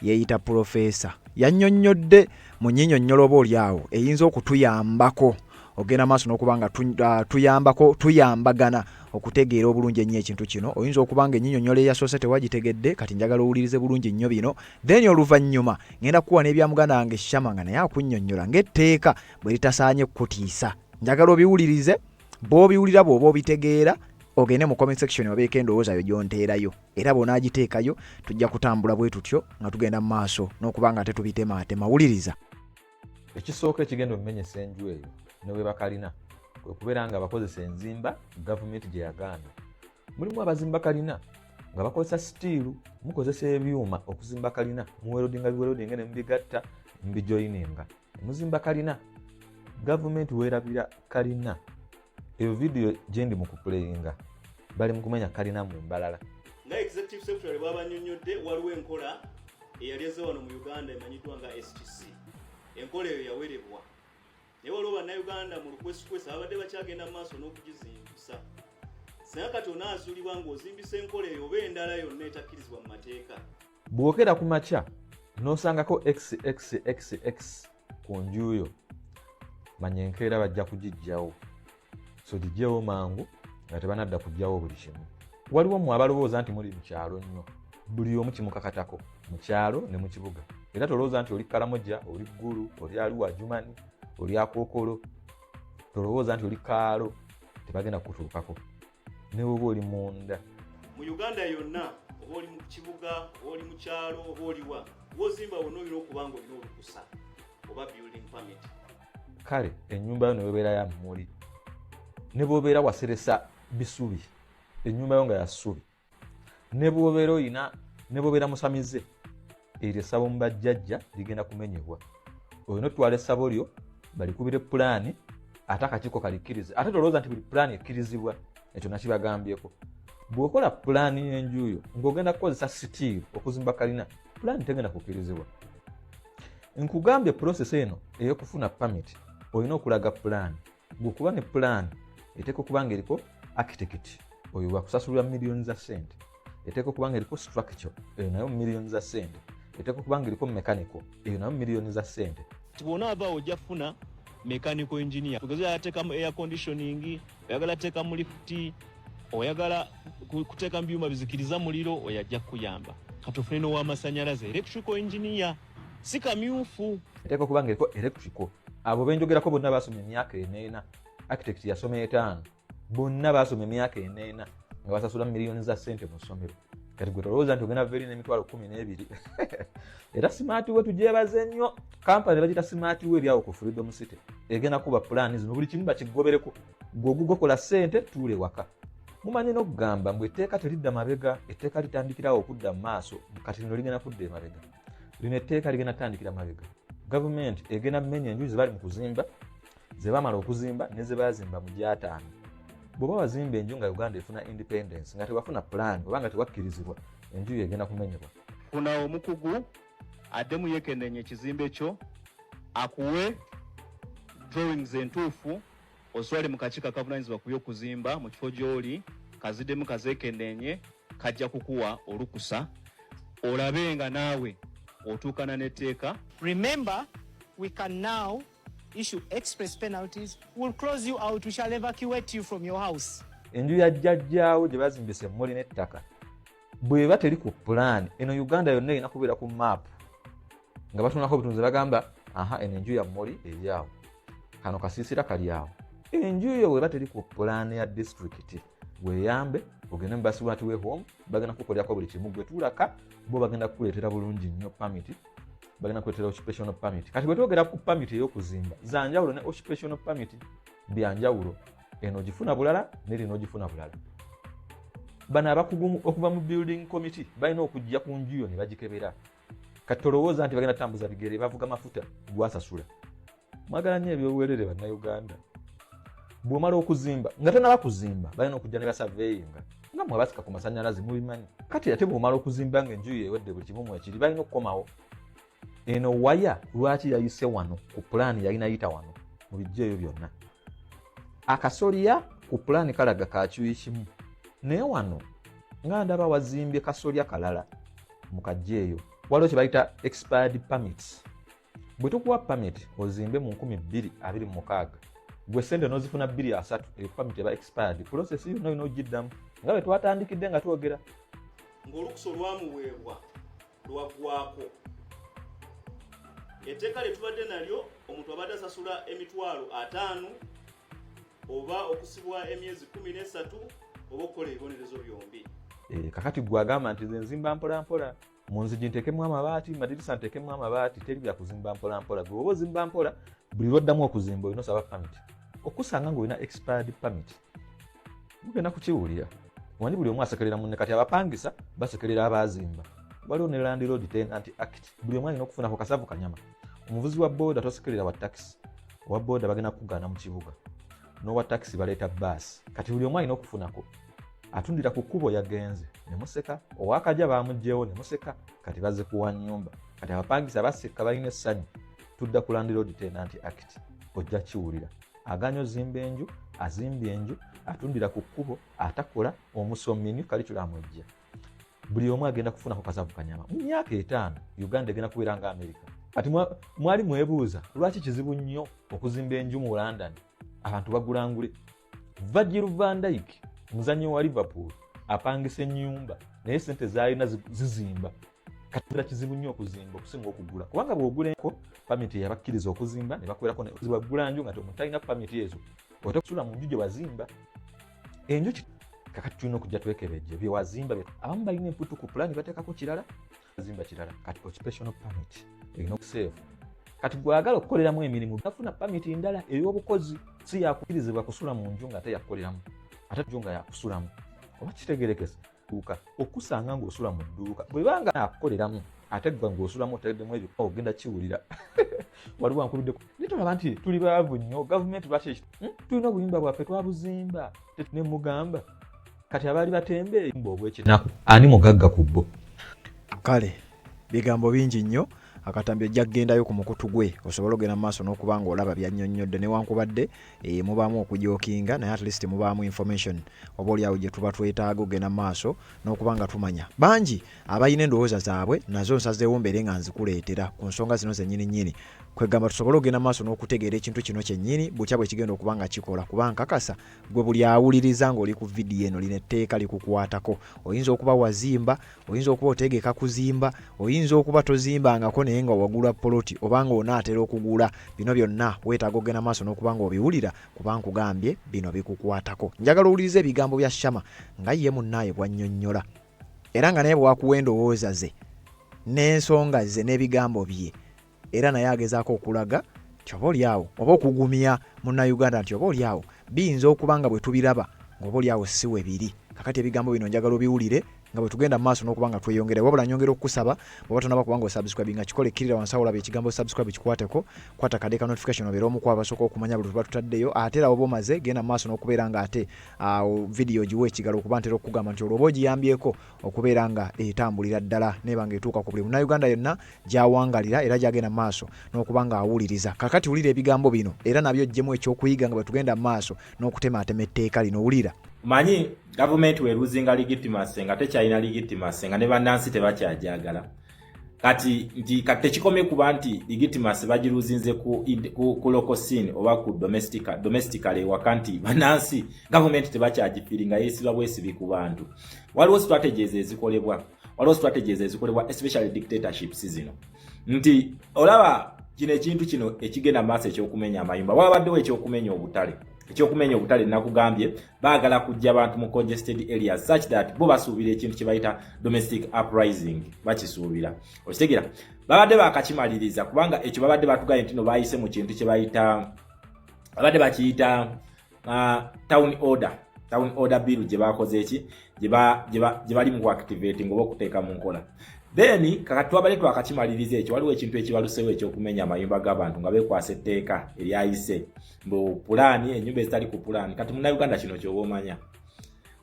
Speaker 2: yeeyita Profesa, yannyonnyodde mu nnyinyonnyola oba oli awo eyinza okutuyambako ogenda maaso n'okuba nga tuyambako, tuyambagana okutegeera obulungi ennyo ekintu kino. Oyinza okuba nga ennyinyonnyola eyasoose tewagitegedde. Kati njagala owulirize bulungi nnyo bino, then oluvannyuma ngenda kukuwa n'ebya muganda wange Shama nga naye akunnyonnyola ng'etteeka bwe litasaanye kukutiisa. Njagala obiwulirize. Bw'obiwulira, bw'oba obitegeera, ogende mu comment section obeeko endowooza yo gy'onteerayo, era bw'onaagiteekayo tujja kutambula bwe tutyo nga tugenda mu maaso n'okuba nga tetubitemaatema. Wuliriza.
Speaker 8: Ekisooka ekigenda omumenyesa enju eyo ne bwe bakalina kwe kubeera nga bakozesa enzimba gavumenti gye yagaana. Mulimu abazimba kalina nga bakozesa sitiiru, mukozesa ebyuma okuzimba kalina, muwerodinga biwerodinga ne mubigatta, mubijoyininga, muzimba kalina. Gavumenti weerabira kalina eyo. Vidiyo gyendi mu kupuleyinga bali mu kumenya kalina mu Mbalala.
Speaker 7: Nga executive secretary bw'abanyonnyodde, waliwo enkola eyali eze wano mu Uganda emanyiddwa nga STC. Enkola eyo yawerebwa, naye waliwo Bannayuganda mu lukwesikwesi ababadde bakyagenda mu maaso n'okugizimbisa. Singa kati onaazuulibwa ng'ozimbisa enkola eyo oba endala yonna etakkirizibwa mu mateeka,
Speaker 8: Bw'okera ku makya n'osangako XXXX ku nju yo, manya enkeera bajja kugiggyawo. So giggyewo mangu nga tebanadda kuggyawo buli kimu. Waliwo mmwe abalowooza nti muli mu kyalo nnyo. Buli omu kimukakatako mu kyalo ne mu kibuga. Era tolowooza nti oli Karamoja, oli Ggulu, oli Aliwa Jumani, oli Akookolo. Tolowooza nti oli kaalo tebagenda kukutuukako, ne bwoba oli munda.
Speaker 7: Mu Uganda yonna, oba oli mu kibuga, oba oli mu kyalo, oba oliwa, wozimba wonna olina okuba nga olina olukusa oba building permit.
Speaker 8: Kale ennyumba yo newebeera ya mmuli, ne bwobeera waseresa bisubi, ennyumba yo nga ya ssubi, ne bwobeera oyina, ne bwobeera musamize, eryo essabo mu bajjajja ligenda kumenyebwa. Olina otwala essabo lyo balikubire pulaani, ate akakiiko kalikkirize. Ate tolowooza nti buli pulaani ekkirizibwa, ekyo nakibagambyeko. Bw'okola pulaani y'enju yo ng'ogenda kukozesa sitiiru okuzimba kalina, pulaani tegenda kukkirizibwa. Nkugambye process eno ey'okufuna permit olina okulaga pulaani. Bw'okuba ne pulaani, eteeka okuba nga eriko architect, oyo wakusasulira miliyoni za ssente. Eteeka okuba nga eriko structure, eyo nayo miliyoni za ssente. Eteeka okuba nga eriko mechanical, eyo nayo miliyoni za ssente.
Speaker 7: Ti bw'onaava awo ojja kufuna mechanical engineer. Tugeze yateekamu air conditioning, oyagala teekamu lifuti, oyagala kuteeka mu byuma bizikiriza muliro, oyo ajja kukuyamba. Kati ofune n'ow'amasannyalaze, electrical engineer, si kamyufu.
Speaker 8: Eteeka okuba nga eriko electrical. Abo benjogerako bonna basoma emyaka eneena. Architect yasoma 5. Bonna basoma emyaka eneena nga basasula miliyoni za ssente mu ssomero. Kati gwe tolowooza nti ogenda veri n'emitwalo 12. Era Smart Way tugyebaze nnyo, kampani bagita Smart Way, eri awo ku Freedom City, egenda kuba pulaani zino buli kimu bakigobereko. Gwe ogugokola ssente, tuula ewaka. Mumanyi n'okugamba mbu etteeka teridda mabega, etteeka litandikirawo okudda mu maaso. Kati lino ligenda kudda emabega, lino etteeka ligenda kutandikira mabega. Gavumenti egenda mmenya enju ze bali mu kuzimba, ze bamala okuzimba ne ze baazimba mu gyataano. Bw'oba wazimba enju nga Uganda efuna independence nga tewafuna pulaani oba nga tewakkirizibwa, enju yo egenda kumenyebwa.
Speaker 9: Funa omukugu addemu yeekenneenye ekizimbe kyo akuwe drawings entuufu ozitwale mu kakiiko akavunaanyizibwa ku by'okuzimba mu kifo gy'oli kaziddemu kazeekenneenye kajja kukuwa olukusa olabe nga naawe otuukana n'etteeka.
Speaker 4: Remember, we can now issue express penalties, we'll close you out, we shall evacuate you from your house.
Speaker 8: Enju ya jjajjaawo gye bazimbisa emmuli n'ettaka bw'eba teri ku pulaani eno, Uganda yonna erina kubeera ku maapu nga batunulako obutunzi bagamba aha eno enju ya mmuli eri awo, kano kasiisira kali awo. Enju yo bw'eba teri ku pulaani ya disitulikiti, weeyambe ogende mu Basiwati we home, bagenda kukukolerako buli kimu. Gwe tuulaka, bo bagenda kukuleetera bulungi nnyo pamiti, bagenda kuleetera occupational permit. Kati bwe twogera ku pamiti ey'okuzimba za njawulo ne occupational permit bya njawulo, eno ogifuna bulala neri n'ogifuna bulala. Bano abakugu okuva mu building committee balina okujja ku nju yo ne bagikebera. Kati tolowooza nti bagenda tambuza bigere, bavuga mafuta gwasasula. Mwagala nnyo ebyobuwerere bannayuganda. Bw'omala okuzimba nga tonaba kuzimba balina okujja ne basaveeyinga nga mwe abasika ku masannyalaze mubimanyi. Kati ate bw'omala okuzimba nga enju yo ewedde buli kimu mwekiri, balina okukomawo. Eno waya lwaki yayise wano ku pulaani yalina yita wano mu bijja ebyo byonna. Akasolya ku pulaani kalaga kakyuyi kimu, naye wano nga ndaba wazimbye kasolya kalala mu kajja eyo. Waliwo kye bayita expired permits. Bwe tukuwa permit ozimbe mu 2026, gwe sente n'ozifuna 2030, eyo permit eba expired, process yonna olina ogiddamu nga bwe twatandikidde nga twogera.
Speaker 9: Ng'olukusa olwamuweebwa lwaggwako. Etteeka lye tubadde nalyo omuntu abadde asasula 50,000 oba okusibwa emyezi 13 oba okukola ebibonerezo byombi.
Speaker 8: Kakati gwe agamba nti nze nzimba mpolampola, mu nzigi nteekemu amabaati, mu madirisa nteekemu amabaati, teri bya kuzimba mpolampola. Gwe oba ozimba mpola, buli lwoddamu okuzimba olina osaba permit. Okusanga ng'olina expired permit, mugenda kukiwulira. Omanyi buli omu asekerera munne, kati abapangisa basekerera abaazimba. Waliwo ne Landlord Tenant Act, buli omu alina okufunako kasavu kanyama. Omuvuzi wa booda tosekerera wa takisi, owa booda bagenda kukugaana mu kibuga, n'owa takisi baleeta baasi. Kati buli omu alina okufunako. Atundira ku kkubo yagenze ne museka, owakaja baamuggyewo ne museka, kati bazze kuwa nnyumba. Kati abapangisa baseka balina essanyu. Tudda ku Landlord Tenant Act, ojja kiwulira. Agaanye ozimba enju, azimbye enju, atundira ku kkubo, atakola, omusomi new curriculum ejja, buli omu agenda kufunako kasavu kanyama. Mu myaka 5 Uganda egenda kubeera nga America. Kati mwali mwebuuza lwaki kizibu nnyo okuzimba enju mu London, abantu bagulangule. Virgil van Dijk muzannyi wa Liverpool apangisa ennyumba, naye sente zaalina zizimba. Kati kizibu nnyo okuzimba okusinga okugula, kubanga bw'ogula enko pamiti yabakkiriza okuzimba ne bakubeerako bagula nju nga omuntu talina pamiti ezo, otekusula mu nju gye wazimba enju. Kakati tulina okujja twekebejje bye wazimba. Abamu balina emputu ku pulaani, bateekako kirala, zimba kirala. Kati occupational permit erina okuseefu. Kati gwagala okukoleramu emirimu, nafuna pamiti ndala ey'obukozi, si yakukirizibwa kusula mu nju nga teyakukoleramu, ate nju nga yakusulamu. Oba kitegerekesa dduuka okusanga ng'osula mu dduuka, bwebanga akukoleramu ate gwe ng'osulamu oteddemu ebyo, ogenda kiwulira. Waliwo ankubidde naye tolaba nti tuli baavu nnyo, gavumenti lwaki tulina obuyumba bwaffe twabuzimba ne mugamba kati abaali batembeeyi obwekinaku ani mugagga ku bo.
Speaker 2: Kale bigambo bingi nnyo. Akatambi ojja kugendayo ku mukutu gwe osobole ogenda mu maaso n'okuba ng'olaba byannyonnyodde, newankubadde mubaamu okujookinga, naye at least mubaamu information oba oliawo gye tuba twetaaga okugenda mu maaso n'okuba nga tumanya. Bangi abalina endowooza zaabwe nazo nsazeewo mbeere nga nzikuleetera ku nsonga zino zennyini nnyini, kwegamba tusobole okugenda mu maaso n'okutegeera ekintu kino kyennyini butya bwe kigenda okuba nga kikola. Kuba nkakasa gwe buli awuliriza ng'oli ku vidiyo eno, lino etteeka likukwatako. Oyinza okuba wazimba, oyinza okuba otegeka kuzimba, oyinza okuba tozimbangako naye nga wagula poloti oba nga onaatera okugula. Bino byonna weetaaga okugenda maaso n'okuba nga obiwulira, kuba nkugambye bino bikukwatako. Njagala owulirize ebigambo bya Shama nga ye munnaaye bw'annyonnyola, era nga naye bw'akuwa endowooza ze n'ensonga ze n'ebigambo bye, era naye agezaako okulaga nti oba oliawo oba okugumya munnayuganda nti oba oliawo biyinza okuba nga bwe tubiraba ng'oba oliawo si we biri. Kakati ebigambo bino njagala obiwulire Nga bwe tugenda mu maaso n'okuba nga tweyongera, wabula nyongera okukusaba, bw'oba tonaba kuba nga osubscribinga, kikole. Kkirira wansi awo olaba ekigambo "subscribe", kikwateko, kwata kade ka notification, obeere omu ku abasooka okumanya buli tuba tutaddeyo. Ate era oba omaze, genda mu maaso n'okubeera nga ate awo vidiyo ogiwa ekigalo, okuba ntera okukugamba nti olwo oba ogiyambyeko okubeera nga etambulira ddala neba nga etuuka ku buli Munnayuganda yonna gy'awangalira era gy'agenda mu maaso n'okuba nga awuliriza. Kakati wulira ebigambo bino era nabyo oggyemu ekyokuyiga nga bwe tugenda mu maaso n'okutemaatema etteeka lino. Wulira.
Speaker 10: Manyi gavumenti weruzinga legitimacy, nga tekyalina legitimacy, nga ne bannansi tebakyajagala. Kati nti kati tekikomye kuba nti legitimacy bagiruzinze ku local scene oba ku domestically ewaka, nti bannansi gavumenti tebakyagifiiri, nga yeesiba bwesibi ku bantu. Waliwo strategies ezikolebwa, waliwo strategies ezikolebwa, especially dictatorships zino, nti olaba kino ekintu kino ekigenda maaso ekyokumenya amayumba, wabaddewo ekyokumenya obutale. Ekyokumenya obutale, nakugambye baagala kujja abantu mu congested areas such that bo basuubira ekintu kye bayita domestic uprising, bakisuubira. Okitegeera? Babadde bakakimaliriza, kubanga ekyo babadde batugambye nti no bayise mu kintu kye bayita, babadde bakiyita town order bill gye bakoze eki, gye bali mu kuactivating oba okuteeka mu nkola. Then kakati twabadde twakakimaliriza ekyo, waliwo ekintu ekibalusewo ekyokumenya amayumba g'abantu nga beekwasa etteeka eryayise mbu pulaani, ennyumba ezitali ku pulaani. Kati Munnayuganda, kino kyoba omanya,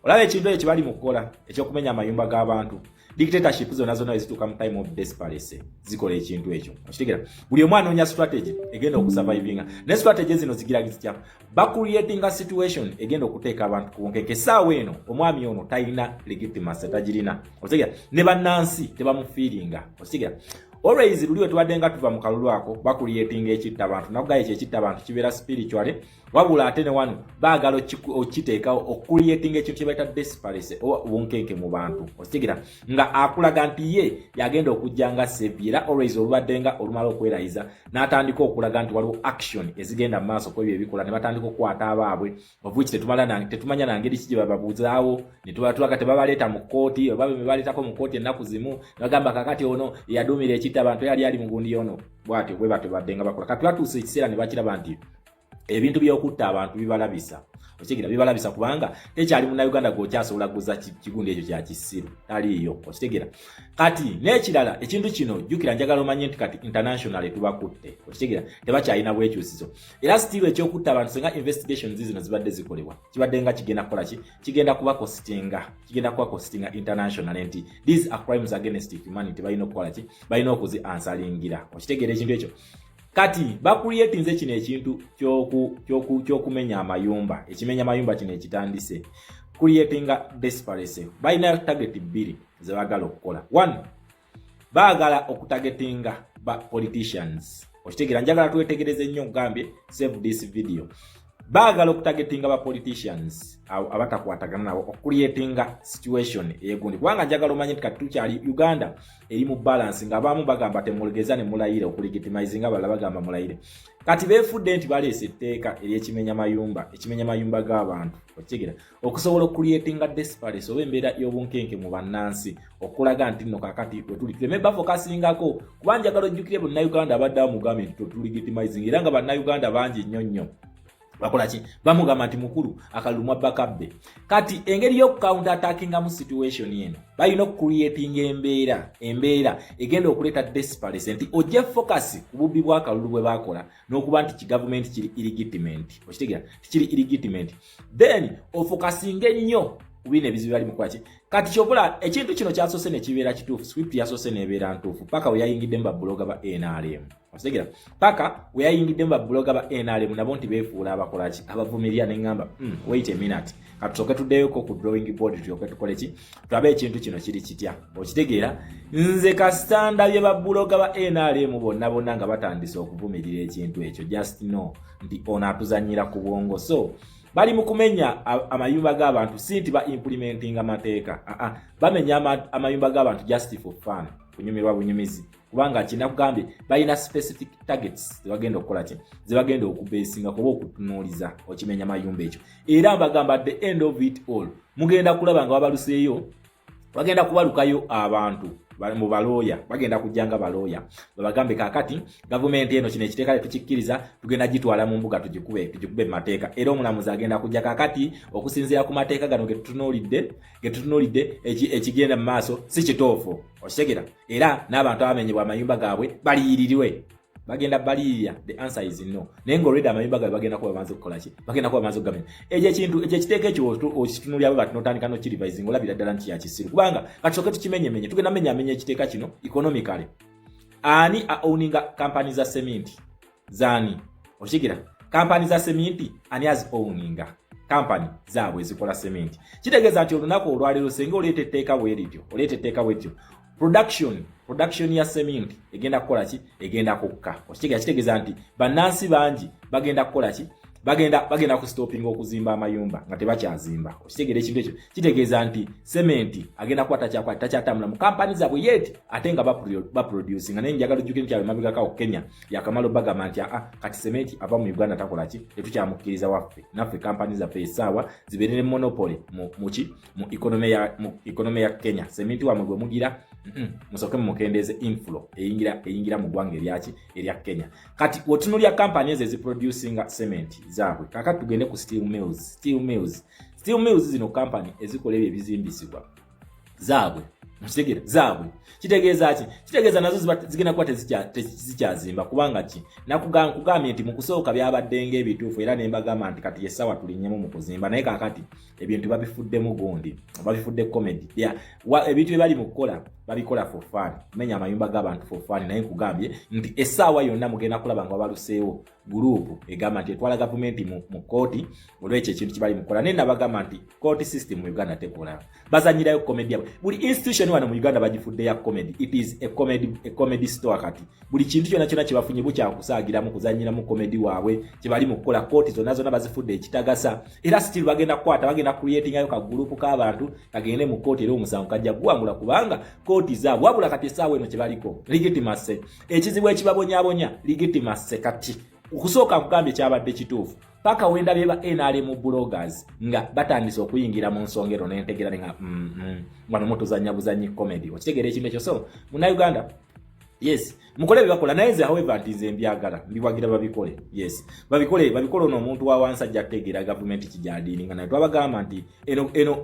Speaker 10: olaba ekintu ekyo kibali mu kukola ekyokumenya amayumba g'abantu, dictatorship zonna zonna ezituuka mu time of desperation zikola ekintu ekyo. Okitegera? Buli omu anoonya strategy egenda okusurvivinga, naye strategy zino zigira zitya? Bacreatinga situation egenda okuteeka abantu ku bunkenke. Essaawa eno omwami ono talina legitimacy, tagirina. Okitegera? Ne bannansi tebamufiiringa. Okitegera? Always luli we tubadde nga tuva mu kalulu ako, bacreatinga ekitta abantu. Nakugaye ekyo ekitta abantu kibeera spiritually, wabula ate ne wano baagala okiteekawo okucreatinga ekintu kye bayita desperation oba obunkenke mu bantu. Okitegera? Nga akulaga nti ye yagenda okujja nga savior, era always olubadde nga olumala okwerayiza n'atandika okulaga nti waliwo action ezigenda mu maaso ku ebyo ebikola, ne batandika okukwata abaabwe, of which tetumanya na ngeri ki gye bababuuzaawo, ne tubatulaga tebabaleeta mu kkooti, oba bebaleetako mu kkooti ennaku zimu ne bagamba kakati ono eyaduumira ekitta abantu yali ali mugundi ono. Bwatyo bwe batyo badde nga bakola. Kati batuuse ekiseera ne bakiraba nti ebintu by'okutta abantu bibalabisa. Okitegera? Bibalabisa kubanga tekyali Munnayuganda gw'okyasobola kuguza kigundi ekyo kya kisiru, taliiyo. Okitegera? Kati n'ekirala, ekintu kino jjukira, njagala omanye nti kati international tubakutte. Okitegera? Tebakyalina bwekyusizo. Era still ekyokutta abantu, senga investigations zino zibadde zikolebwa, kibadde nga kigenda kukola ki? Kigenda kuba costinga, kigenda kuba costinga international nti these are crimes against humanity. Balina okukola ki? Balina okuzi ansalingira. Okitegeera ekintu ekyo? Kati bacreatinze kino ekintu ky'okumenya amayumba. Ekimenya amayumba kino ekitandise creatinga desperation. Balina target bbiri zebaagala okukola. One, baagala okutargetinga ba politicians. Okitegeera? Njagala twetegereze nnyo, nkugambye save this video. Baagala okutargetinga ba politicians abatakwatagana nabo, okucreatinga situation eyegundi, kubanga njagala omanye nti kati tukyali Uganda eri mu balance, nga abamu bagamba temulegeza ne mulayire okulegitimizinga, abalala bagamba mulayire. Kati beefudde nti baleese etteeka eryekimenya mayumba, ekimenya mayumba g'abantu. Okitegeera? Okusobola okucreatinga desperation oba embeera y'obunkenke mu bannansi, okulaga nti nno kakati wetuli tuleme bafocusingako, kuba njagala ojjukire Bannayuganda abadde amugambye nti totulegitimizing, era nga Bannayuganda bangi nnyo nnyo bakola ki? Bamugamba nti mukulu, akalulu mwabbakabbe. Kati engeri y'okucounter attackingamu situation eno, balina okucreatinga embeera egenda okuleeta desperation, nti ojje focus ku bubbi bw'akalulu bwe bakola n'okuba nti kigavumenti kiri illegitimate. Okitegera? Tikiri illegitimate, then ofocusinga ennyo ku bino ebizibu bali mukukola ki. Kati kyobula ekintu kino kyasoose ne kibeera kituufu, script yasoose n'ebeera ntuufu paka we yayingiddemu bablogger ba NRM. Okitegera? Paka we yayingiddemu bablogger ba NRM nabo nti beefuula abakolaki, abavumirira, neŋŋamba, wait a minute, katusooke tuddeyoko ku drawing board, tulyoke tukole ki, tulabe ekintu kino kiri kitya." Okitegeera? Nze kasita ndabye bablogger ba NRM bonna bonna nga batandise okuvumirira ekintu ekyo, just know nti ono atuzanyira ku bwongo. So bali mu kumenya amayumba g'abantu, si nti ba implementing amateeka. Aa, bamenya amayumba g'abantu just for fun, kunyumirwa bunyumizi, kubanga kinakugambye balina specific targets zebagenda okukola ki, zebagenda okubesinga kuba okutunuuliza okimenya mayumba ekyo. Era mbagamba, at the end of it all, mugenda kulaba nga babaluseeyo, bagenda kubalukayo abantu. Mu balooya bagenda kujja nga balooya babagambe, kakati gavumenti eno kino ekiteeka tetukikkiriza, tugenda gitwala mu mbuga, tugikube mu mateeka. Era omulamuzi agenda kujja, kakati okusinziira ku mateeka gano getutunuulidde, ekigenda mu maaso si kituufu. Okitegera? Era n'abantu abamenyebwa amayumba gaabwe baliyirirwe. Bagenda baliyirira? The answer is no. Naye nga already amayumba gaabwe bagenda kuba bamaze kukola ki? Bagenda kuba bamaze okugamenya. Ekyo ekintu, ekyo ekiteeka ekyo okitunulira bwe bati, notandika nokirivisinga, olabira ddala nti yakisiru. Kubanga katusooke tukimenyemenye, tugenda menyamenya ekiteeka kino economically. Ani a owninga kampani za seminti? Zaani? Okigira kampani za seminti, ani azi owninga kampani zaabwe ezikola seminti? Kitegeeza nti olunaku olwaleero senga oleeta etteeka bwe lityo, oleeta etteeka bwe lityo, production ya seminti egenda kukola ki? Egenda kukka. Okitegeera? Kitegeeza nti bannansi bangi bagenda kukola ki? Bagenda kustopinga okuzimba amayumba nga tebakyazimba. Okitegeera ekintu ekyo? Kitegeeza nti sementi agenda kuba takyatambula mu kampani zaabwe, yet ate nga baproducinga. Naye njagala ojjukire nti abemabegakawo Kenya yakamala obagamba nti aa, kati sementi ava mu Uganda takola ki? Tetukyamukkiriza waffe. Naffe kampani zaffe essaawa zibeere ne monopoly muki? Mu economy ya Kenya. Sementi wamwe gwe mugira, musooke mumukendeeze inflow eyingira mu ggwanga eryaki? Erya Kenya. Kati wotunulya kampani ezo eziproducinga cement zaabwe. Kakati tugende ku steel mills. Steel mills zino kampani ezikola ebyo ebizimbisibwa zaabwe. Mukitegera? Zaabwe. Kitegeeza ki? Kitegeeza nazo zigenda kuba tezikyazimba. Kubanga ki? Nkugambye nti mu kusooka byabadde ng'ebituufu, era ne mbagamba nti kati essaawa tulinnyemu mu kuzimba. Naye kaakati ebintu babifuddemu gundi, babifudde comedy. Ebintu bye bali mu kukola babikola for fun, menya amayumba g'abantu for fun. Naye nkugambye nti essaawa yonna mugenda kulaba nga wabaluseewo group egamba nti etwala gavumenti mu kooti olwekyo ekintu kibali mukola. Naye nabagamba nti court system mu Uganda tekola, bazanyirayo comedy yabwe. Buli institution wano mu Uganda bagifudde ya comedy. It is a comedy store. Kati buli kintu kyonna kyonna kyebafunye bukyakusaagiramu, kuzanyiramu comedy waabwe kyebali mu kukola. Kooti zonna zonna bazifudde ekitagasa. Era still bagenda kukwata, bagenda creatingayo kagurupu k'abantu kagende mu kooti, era omusango kajja guwangula kubanga kooti zaabwe. Wabula kati essaawa eno kyebaliko legitimacy, ekizibu ekibabonyabonya legitimacy. Kati okusooka nkugambye kyabadde kituufu paka wendabye ba NRM bloggers nga batandise okuyingira mu nsonga eno, nentegeera nga wano mutuzanya buzanyi comedy. Okitegeera ekintu ekyo? So Munnayuganda, yes, mukole bye bakola. Naye nze however nti nze mbyagala, mbiwagira, babikole. Yes, babikole, babikole. Ono omuntu wa wansi ajja kutegeera gavumenti kijadiiringa. Naye twabagamba nti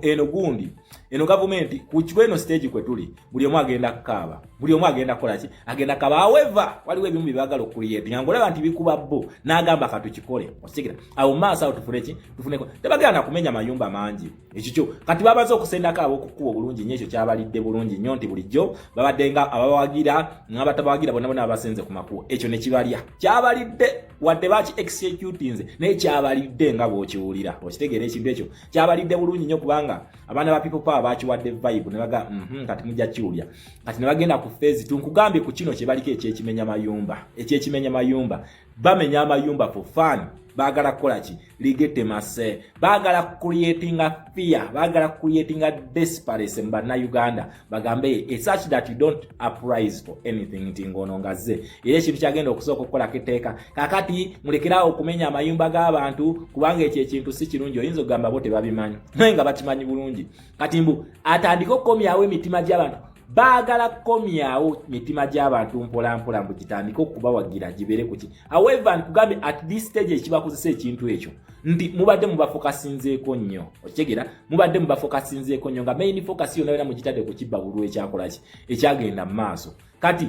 Speaker 10: eno gundi eno gavumenti ku eno stage kwe tuli, buli omu agenda kukaaba, buli omu agenda kukola ki? Agenda kaaba. However, waliwo ebimu bye baagala okucreate nga ngolaba nti bikuba bo, n'agamba katukikole. Okitegera? Awo maaso awo tufune ki? Tufuneko. Tebagenda na kumenya mayumba mangi ekikyo. Kati babaze okusendako ab'okukuba obulungi nnyo. Ekyo kyabalidde bulungi nnyo nti bulijjo babadde nga ababawagira n'abatabawagira bonna bonna babasenze ku makubo. Ekyo ne kibalya, kyabalidde. Wadde baki executinze, naye kyabalidde nga bw'okiwulira. Okitegeera ekintu ekyo? Kyabalidde bulungi nnyo kubanga abaana ba People Power bakiwadde vibe ne baga kati mujja kiwulya. Kati ne bagenda ku phase two. Nkugambye ku kino kye baliko ekyekimenya mayumba, ekyekimenya mayumba, bamenya amayumba for fun. Baagala kukola ki? Legitimacy. Baagala creatinga fear, baagala creatinga desperation mu Bannayuganda, bagambe it's such that you don't uprise for anything, nti ngono ngazze. Era ekintu kyagenda okusooka okukolako etteeka, kakati mulekeraawo okumenya amayumba g'abantu kubanga ekyo ekintu si kirungi. Oyinza okugamba bo tebabimanyi, naye nga bakimanyi bulungi. Kati mbu atandike okukomyawo emitima gy'abantu. Baagala kukomyawo mitima gy'abantu mpolampola, mbu gitandike okubawagira, gibeere kuki. However, nkugambye at this stage ekibakozesa ekintu ekyo nti mubadde mubafokasinzeeko nnyo. Okitegeera? Mubadde mubafokasinzeeko nnyo nga main focus yonna yonna mugitadde ku kibba bululu ekyakolaki, ekyagenda mu maaso. Kati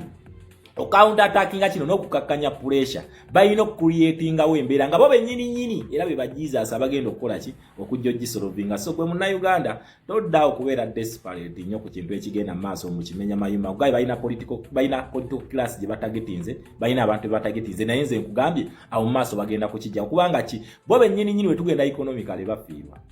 Speaker 10: ocounter attackinga kino n'okukakkanya pressure, balina okucreatingawo embeera nga bo bennyini nnyini era be bajesus abagenda okukola ki? Okujja ogisolvinga. So gwe Munnayuganda, toddaawo kubeera desperate nnyo ku kintu ekigenda mu maaso mu kimenya mayumba. Kugaye balina political class gye batagetinze, balina abantu be batagetinze. Naye nze nkugambye awo mu maaso bagenda kukijjawo kubanga ki? Bo bennyini nnyini wetugenda economically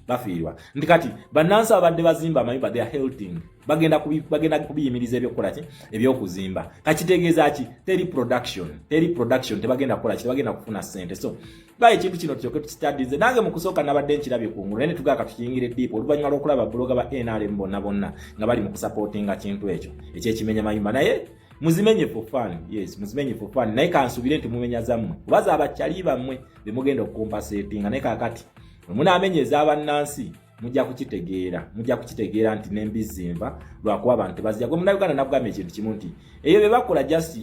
Speaker 10: bafiirwa, nti kati bannansi abadde bazimba amayumba, they are halting, bagenda kubiyimiriza ebyokukola ki? Ebyokuzimba. Kakitegeeza ki? Teri production, teri production, tebagenda kukola ki? Tebagenda kufuna ssente. So ba ekintu kino tulyoke tukitaddize. Nange mu kusooka nabadde nkirabye kungulu, naye netugaa katukiyingire deep oluvannyuma lw'okulaba blogger ba NRM bonna bonna nga bali mu kusapootinga kintu ekyo ekyekimenya mayumba. Naye muzimenye for fun. Yes, muzimenye for fun. Naye kansubire nti mumenya zammwe oba zaabakyali bammwe bemugenda okucompensatinga. Naye kaakati bwe munaamenya ez'abannansi, Mujja kukitegeera, mujja kukitegeera nti n'embizzi nva lwakuba abantu tebazija. Gwe Munnayuganda, nakugamba ekintu kimu nti eyo bye bakola just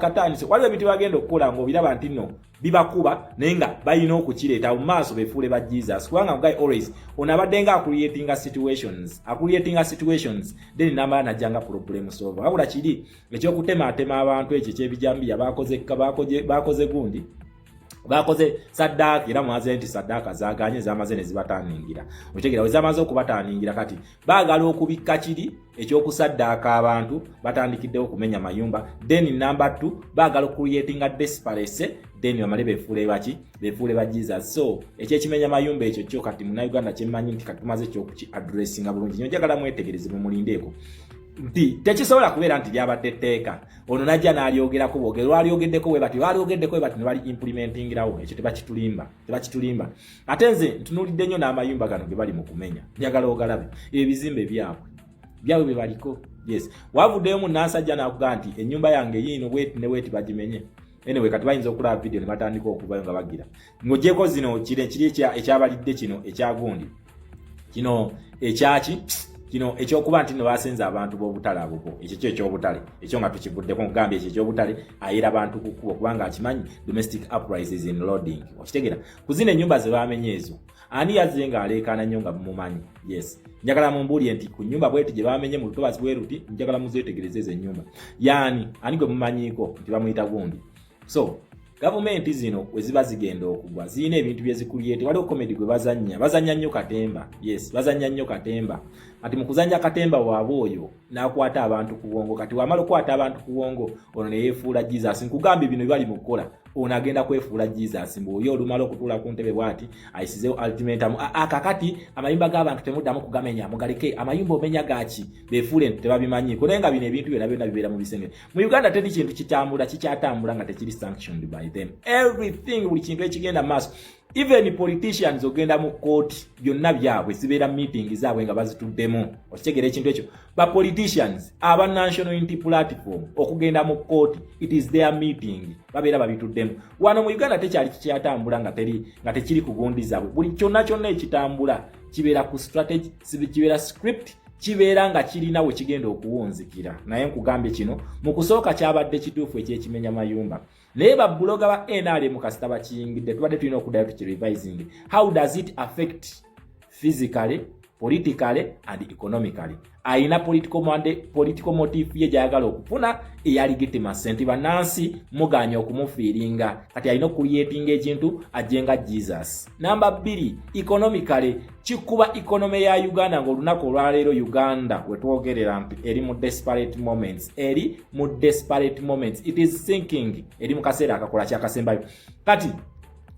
Speaker 10: katandise. Waliwo ebintu bagenda okukola ng'obiraba nti nno bibakuba, naye nga balina okukireeta mu maaso befuule ba Jesus, kubanga guy always ono abadde nga acreatinga situations, acreatinga situations, then namala najjanga problem solver. Wabula kiri ekyokutemaatema abantu, ekyo ekyebijambiya, bakoze gundi, bakoze saddaaka, era mwaze nti saddaaka zaganye, zamaze ne zibataningira. Okitegera? We zamaze okubataningira, kati baagala okubikka kiri ekyokusaddaaka abantu, batandikiddewo okumenya mayumba. Then number 2, baagala okucreatinga desperate, then bamale befuule baki? Befuule ba Jesus. So ekyekimenya mayumba ekyo kyo kati Munauganda kyemmanyi nti kati tumaze ekyokuki addressinga bulungi nyo. Njagala mwetegereze, mumulindeeko nti tekisobola kubeera nti lyabadde tteeka, ono najja n'alyogerako bwogere, lwalyogeddeko bwe bati, lwalyogeddeko bwe bati, ne bali implementingirawo. Ekyo tebakitulimba, tebakitulimba. Ate nze ntunuulidde nnyo n'amayumba gano ge bali mu kumenya. Njagala ogalabe ebizimbe byabwe, byabwe bye baliko. Yes, wavuddeyo munansajja n'akugaa nti ennyumba yange yiino bweti ne bweti bagimenye. Anyway, kati bayinza okulaba video ne batandika okuvayo nga bagira ng'ogyeko zino, kino ekiri ekyabalidde, kino ekyagundi, kino ekyaki, kino ekyokuba nti no basenza abantu b'obutale abo bo. Ekyo kyo ekyobutale ekyo nga tukivuddeko. Nkugambye ekyo ekyobutale ayera bantu ku kkubo kubanga akimanyi domestic uprise in loading. Okitegera? Ku zino ennyumba ze bamenye ezo, ani yazze ng'aleekaana nnyo nga mumumanyi? Yes, njagala mumbuulire nti ku nnyumba bweti gye bamenye mu lutobazi bwe luti, njagala muzeetegereze ezo ennyumba yaani, ani gwe mumanyiiko nti bamuyita gundi? So gavumenti zino we ziba zigenda okugwa, zirina ebintu byezicreate. Waliwo comedy gwe bazannya, bazannya nnyo katemba. Yes, bazannya nnyo katemba. Kati mu kuzannya katemba waabwe, oyo n'akwata abantu ku bwongo. Kati wamala okukwata abantu ku bwongo, ono ne yeefuula Jesus. Nkugambye bino bibali mu kukola, ono agenda kwefuula Jesus mbu oyo olumala okutuula ku ntebe bw'ati ayisizewo ultimatum, akakati amayumba g'abantu temuddamu kugamenya, mugaleke. Amayumba omenya gaki? Beefuule nti tebabimanyiiko, naye nga bino ebintu byonna byonna bibeera mu bisenge. Mu Uganda teri kintu kitambula, kikyatambula nga tekiri sanctioned by them. Everything, buli kintu ekigenda maaso, even politicians ogenda mu kooti, byonna byabwe, zibeera meeting zaabwe nga bazituddemu. Okitegeera ekintu ekyo? Ba politicians aba National Unity Platform okugenda mu kooti, it is their meeting, babeera babituddemu. Wano mu Uganda tekyali kikyatambula nga teri, nga tekiri ku gundi zaabwe. Buli kyonna kyonna ekitambula kibeera ku strategy, kibeera script, kibeera nga kirina we kigenda okuwunzikira. Naye nkugambye kino, mu kusooka kyabadde kituufu ekyekimenya mayumba, naye babuloga ba NRM kasita bakiyingidde, tubadde tulina okuddayo tukirevising. How does it affect physically, politically and economically? Ayina political, mande, political motive ye gyayagala okufuna eya legitimacy nti bannansi muganya okumufiiringa. Kati alina okucreatinga ekintu ajje nga Jesus. Namba 2, economically kikuba economy ya Uganda, ngaolunaku olwaleero Uganda wetwogerera nti eri mu desperate moments, eri mu desperate moments, it is sinking, eri mu kaseera akakola kyakasembayo. Kati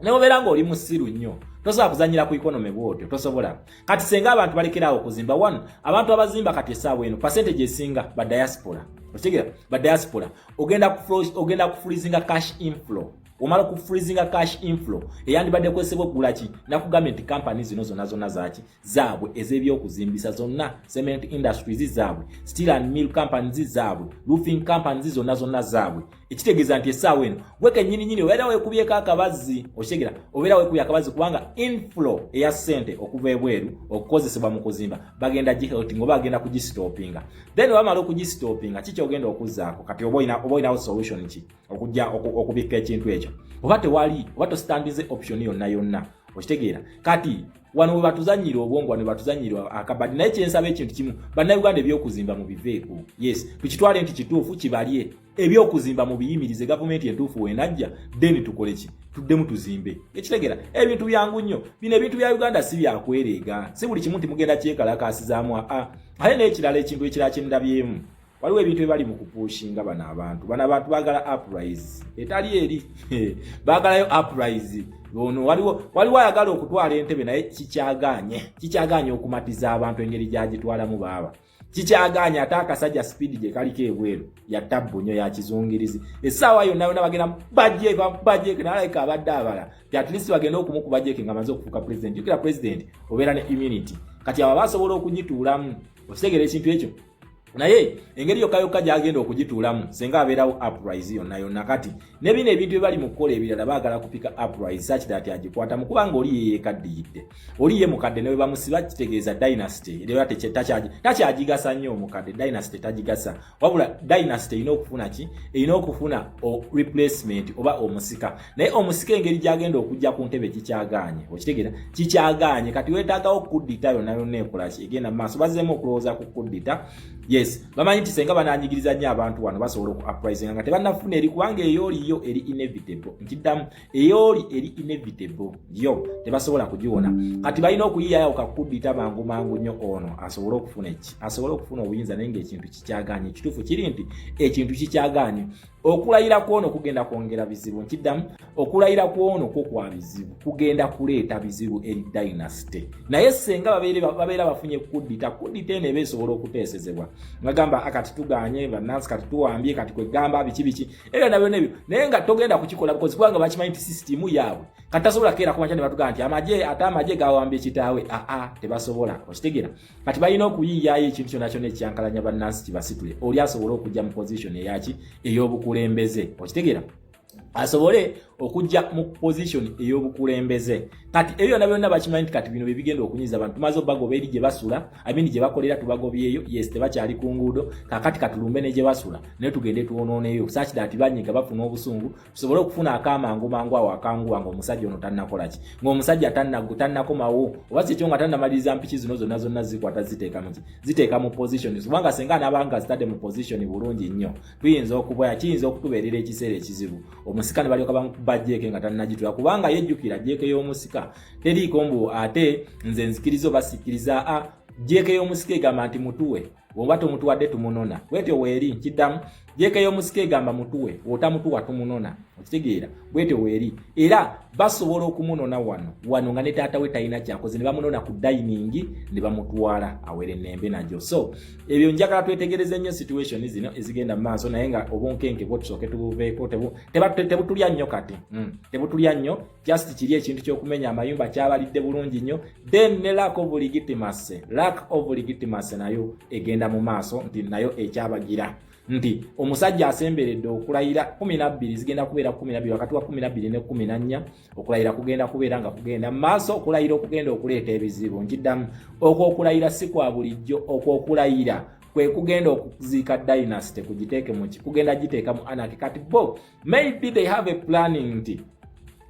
Speaker 10: neobeera ng'oli musiru nnyo, tosobola kuzanyira ku economy bwotyo, tosobola. Kati senga abantu balekerawo okuzimba, one, abantu abazimba kati essaawa eno percentage esinga ba diaspora. Okitegera? Ba diaspora. Ogenda kufreezinga cash inflow. Omala okufreezinga cash inflow eyandibadde kwesebwa okugula ki? Nakugambye nti kampani zino zonna zonna zaki? Zaabwe ez'ebyokuzimbisa zonna, cement industries zaabwe, steel and mill companies zaabwe, roofing companies zonna zonna zaabwe. Ekitegeeza nti essaawa eno gwe kennyininyini obeera weekubyeko akabazzi. Okitegera? Obeera weekubye akabazzi kubanga inflow eya ssente okuva ebweru okukozesebwa mu kuzimba bagenda gihalting oba bagenda kugistopinga. Then bamala okugistopinga, kiki ogenda okuzzaako kati? Oba olinawo solution ki okujja okubikka ekintu ekyo? Oba tewali, oba tostandize option yonna yonna. Okitegeera? Kati wano we batuzanyira obwongo, wano we batuzanyira akabadi. Naye kyensaba ekintu kimu, Bannayuganda, ebyokuzimba mu biveeko. Yes, tukitwale nti kituufu, kibalye ebyokuzimba mu biyimirize. Gavumenti entuufu wenajja, then tukole ki? Tuddemu tuzimbe. Ekitegera, ebintu byangu nnyo bino. Ebintu bya Uganda si byakwereega, si buli kimu nti mugenda kyekalakasizaamu. Aa, ate n'ekirala, ekintu ekirala kyendabyemu, waliwo ebintu ebali mu kupushinga bano abantu. Bano abantu baagala uprise etali eri, baagalayo uprise. Ono waliwo ayagala okutwala entebe, naye kikyaganye, kikyaganye okumatiza abantu engeri gyagitwalamu. Baaba kikyaganye. Ate akasajja speed gye kaliko ebweru ya tabbu nnyo, ya kizungirizi. Essaawa yonna yonna bagenda bajeke, bajeke nalayika abadde abala ti at least bagenda okumukuba jeke nga amaze okufuuka president. Jukira, president obeera ne immunity. Kati abo basobola okugituulamu. Okitegeera ekintu ekyo? Naye engeri yokka yokka gyagenda okugituulamu senga abeerawo uprise yonna yonna. Kati ne bino ebintu bye bali mu kukola ebirala, baagala kupika uprise such that agikwatamu, kubanga oli yeyeekaddiyidde, oli ye mukadde, ne bwe bamusiba kitegeeza dynasty era takyagigasa nnyo. Omukadde dynasty tagigasa, wabula dynasty erina okufuna ki? Erina okufuna replacement oba omusika. Naye omusika engeri gyagenda okujja ku ntebe kikyagaanye, okitegeera? Kikyagaanye. Kati weetaagawo kuddita yonna yonna ekolaki, egenda mu maaso. Bazzeemu okulowooza ku kuddita. Yes, bamanyi nti senga bananyigiriza nnyo abantu wano, basobola oku uprising nga tebannafuna eri, kubanga eyooli yo eri inevitable. Nkiddamu, eyooli eri inevitable, yo tebasobola kugiwona. Kati balina okuyiyayo kakuddita mangu mangu nnyo, ono asobole okufuna eki, asobole okufuna obuyinza. Naye ngaekintu kikyagaanye. Ekituufu kiri nti ekintu kikyagaanye. Okulayira kwono kugenda kwongera bizibu. Nkiddamu, okulayira kwono kwo kwa bizibu, kugenda kuleeta bizibu eri dynasty. Naye senga babeera bafunye kuddita, kuddita eno eba esobola okuteesezebwa, ngagamba kati tuganye bannansi, kati tuwambye, kati kwegamba biki biki ebyo na byonna ebyo, naye nga togenda kukikola bukozi, kubanga bakimanyi nti sisitimu yaabwe. Kati tasobola keera kumakya ne batugamba nti amagye, ate amagye gawambye kitaawe. Aa, tebasobola, okitegeera? Kati balina okuyiiyaayo ekintu kyonna kyonna ekyankalanya bannansi, kibasitule, oli asobole okujja mu position eyaki, ey'obukulembeze, okitegeera? Asobole okujja mu position ey'obukulembeze. Kati ebyo byonna byonna bakimanyi nti kati bino bye bigenda okunyiza abantu. Tumaze obagoba eri gye basula, I mean gye bakolera, tubagobyeyo. Yes, tebakyali ku nguudo. Kakati katulumbe ne gye basula, naye tugende twonooneyo such that banyiga, bafuna obusungu, tusobole okufuna akamangu mangu awo akanguwa ng'omusajja ono tannakola ki, ng'omusajja tannakomawo, oba si ekyo nga tannamaliriza mpiki zino zonna zonna zikwata ziteeka muki, ziteeka mu position. Kubanga senga anaabanga zitadde mu position bulungi nnyo, tuyinza okuba kiyinza okutubeerera ekiseera ekizibu omusika ne balyoka bamukuba jeeke nga tannagitula, kubanga yejjukira jeeke y'omusika teriiko mbu ate nze nzikiriza oba sikkiriza. A jeeke y'omusika egamba nti mutuwe, bw'oba tomutuwadde tumunona. Bwetyo weeri. Nkiddamu, jeeke y'omusika egamba mutuwe, bw'otamutuwa tumunona, okitegeera? Bwetyo weeri. Era basobola okumunona wano wano nga ne taata we talina kyakoze, ne bamunona ku dining ne bamutwala awere nembe nagyo. So ebyo njagala twetegereze nnyo situation zino ezigenda mu maaso, naye nga obunkenke bwo tusooke tubuveeko, tebutulya nnyo kati, tebutulya nnyo. Just kiri ekintu ky'okumenya amayumba kyabalidde bulungi nnyo. Then ne lack of legitimacy, lack of legitimacy nayo egenda mu maaso, nti nayo ekyabagira nti omusajja asemberedde okulayira 12, zigenda kubeera 12, wakati wa 12 ne 14 okulayira kugenda kubeera nga kugenda mu maaso, okulayira okugenda okuleeta ebizibu. Nkiddamu, okwo okulayira si kwa bulijjo. Okwo okulayira kwe kugenda okuziika dynasty, kugiteeke muki, kugenda giteeka mu anarchy. Kati bo maybe they have a planning nti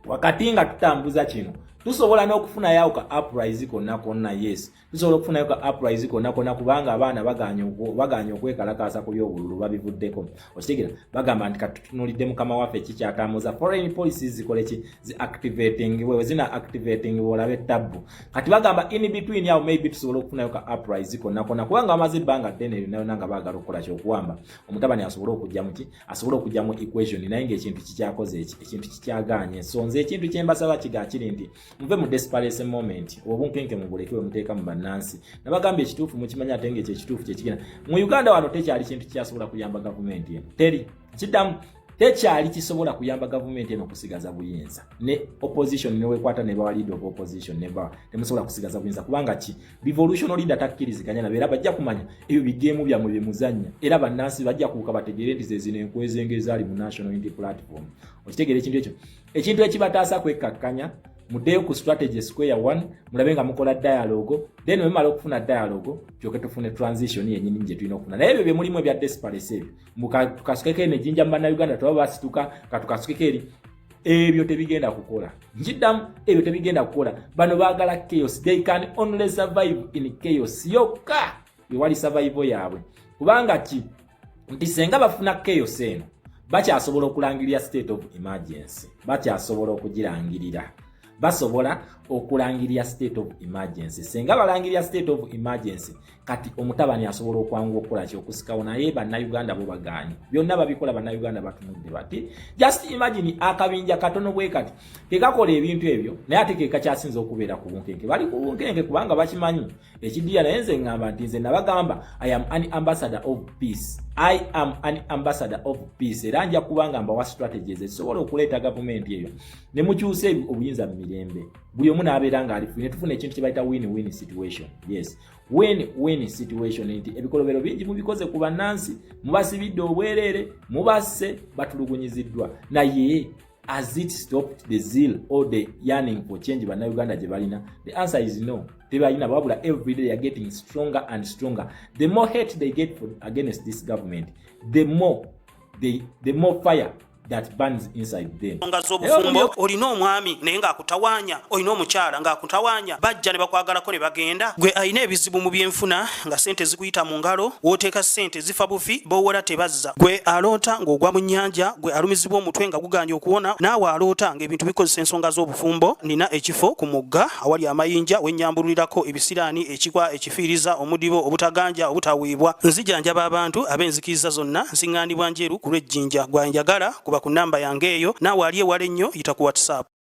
Speaker 10: wakati nga tutambuza kino, tusobola n'okufunayo ka uprise konna konna. Yes, tusobola okufunayo ka uprise konna konna, kubanga abaana baganye okwekalakaasa ku byobululu, babivuddeko, okitegeera? Bagamba nti katutunulidde mukama waffe kikyatambuza foreign policies zikole ki, zi activating wewe zina activating, olabe tabbu. Kati bagamba in between awo maybe tusobola okufunayo ka uprise konna konna, kubanga bamaze ebbanga ddene lyonna yonna nga baagala okukola kyokuwamba omutabani asobole okujja muki, asobole okujja mu equation, naye ngaekintu kikyakoze eki, ekintu kikyagaanye. So nze ekintu kyembasaba kiga kiri nti muve mu desperation moment, obunkenke mubuleke bwe muteeka mu bannansi. Nabagambye ekituufu mukimanyi, ate ngaekyo ekituufu kyekigenda mu Uganda wano. Tekyali kintu kyasobola kuyamba gavumenti eno, teri kiddamu, tekyali kisobola kuyamba gavumenti eno kusigaza buyinza. Ne opposition newekwata ne bawa leader of opposition, neba temusobola kusigaza buyinza, kubanga ki, revolutionary leader takkiriziganya nabo, era bajja kumanya ebyo bigeemu byammwe bye muzannya. Era bannansi bajja kubuka bategeere nti ze zino enkwezenge ezaali mu National Unity Platform, okitegeera ekintu ekyo? Ekintu ekibataasa kwekkakkanya, muddeyo ku strategy square one, mulabe nga mukola dialogue. Then wemala okufuna dialogue, kyoke tufune transition yenyini gye tulina okufuna. Naye ebyo bye mulimu ebya desperate, ebyo tukasukeko eno ejjinja mu Bannayuganda tebaba basituka, katukasukeko eri, ebyo tebigenda kukola. Nkiddamu, ebyo tebigenda kukola. Bano baagala chaos. They can only survive in chaos yokka ewali survival yaabwe, kubanga ki, nti senga bafuna chaos eno, bakyasobola okulangirira state of emergency, bakyasobola okugirangirira, basobola okulangirira state of emergency. Senga balangirira state of emergency, kati omutabani asobola okwanguwa okukola ki, okusikawo. Naye Bannayuganda bo bagaanye, byonna babikola Bannayuganda batunudde bati. Just imagine akabinja katono bwe kati kekakola ebintu ebyo, naye ate ke kakyasinza okubeera ku bunkenke. Bali ku bunkenke kubanga bakimanyi ekiddiya. Naye nze ŋŋamba nti nze nabagamba, I am an ambassador of peace. I am an ambassador of peace, era nja kuba nga mbawa strategies ezisobola okuleeta gavumenti eyo ne mukyusa obuyinza mu mirembe, buli omu n'abeera ng'ali free, ne tufuna ekintu kye bayita win win situation. Yes, win win situation, nti ebikolobero bingi mubikoze ku bannansi, mubasibidde obwereere, mubasse, batulugunyiziddwa, naye has it stopped the zeal or the yearning for change Bannayuganda gye balina? The answer is no, tebalina. Wabula every day they are getting stronger and stronger. The more hate they get against this government, the more fire that burns inside them.
Speaker 3: Ensonga z'obufumbo, olina omwami naye ng'akutawaanya, olina omukyala ng'akutawaanya, bajja ne bakwagalako ne bagenda. Gwe alina ebizibu mu byenfuna nga sente zikuyita mu ngalo, w'oteeka sente zifa bufi, b'owola tebazza. Gwe aloota ng'ogwa mu nnyanja, gwe alumizibwa omutwe nga guganye okuwona, naawe aloota ng'ebintu bikozesa ensonga z'obufumbo, nina ekifo ku mugga awali amayinja wennyambululirako ebisiraani, ekikwa, ekifiiriza, omudibo, obutaganja, obutaweebwa. Nzijanjaba abantu ab'enzikiriza zonna, nsiŋŋaanibwa Njeru ku lw'Ejjinja. Gwanjagala kuba ku namba yange eyo, naawe ali ewala ennyo yita ku WhatsApp.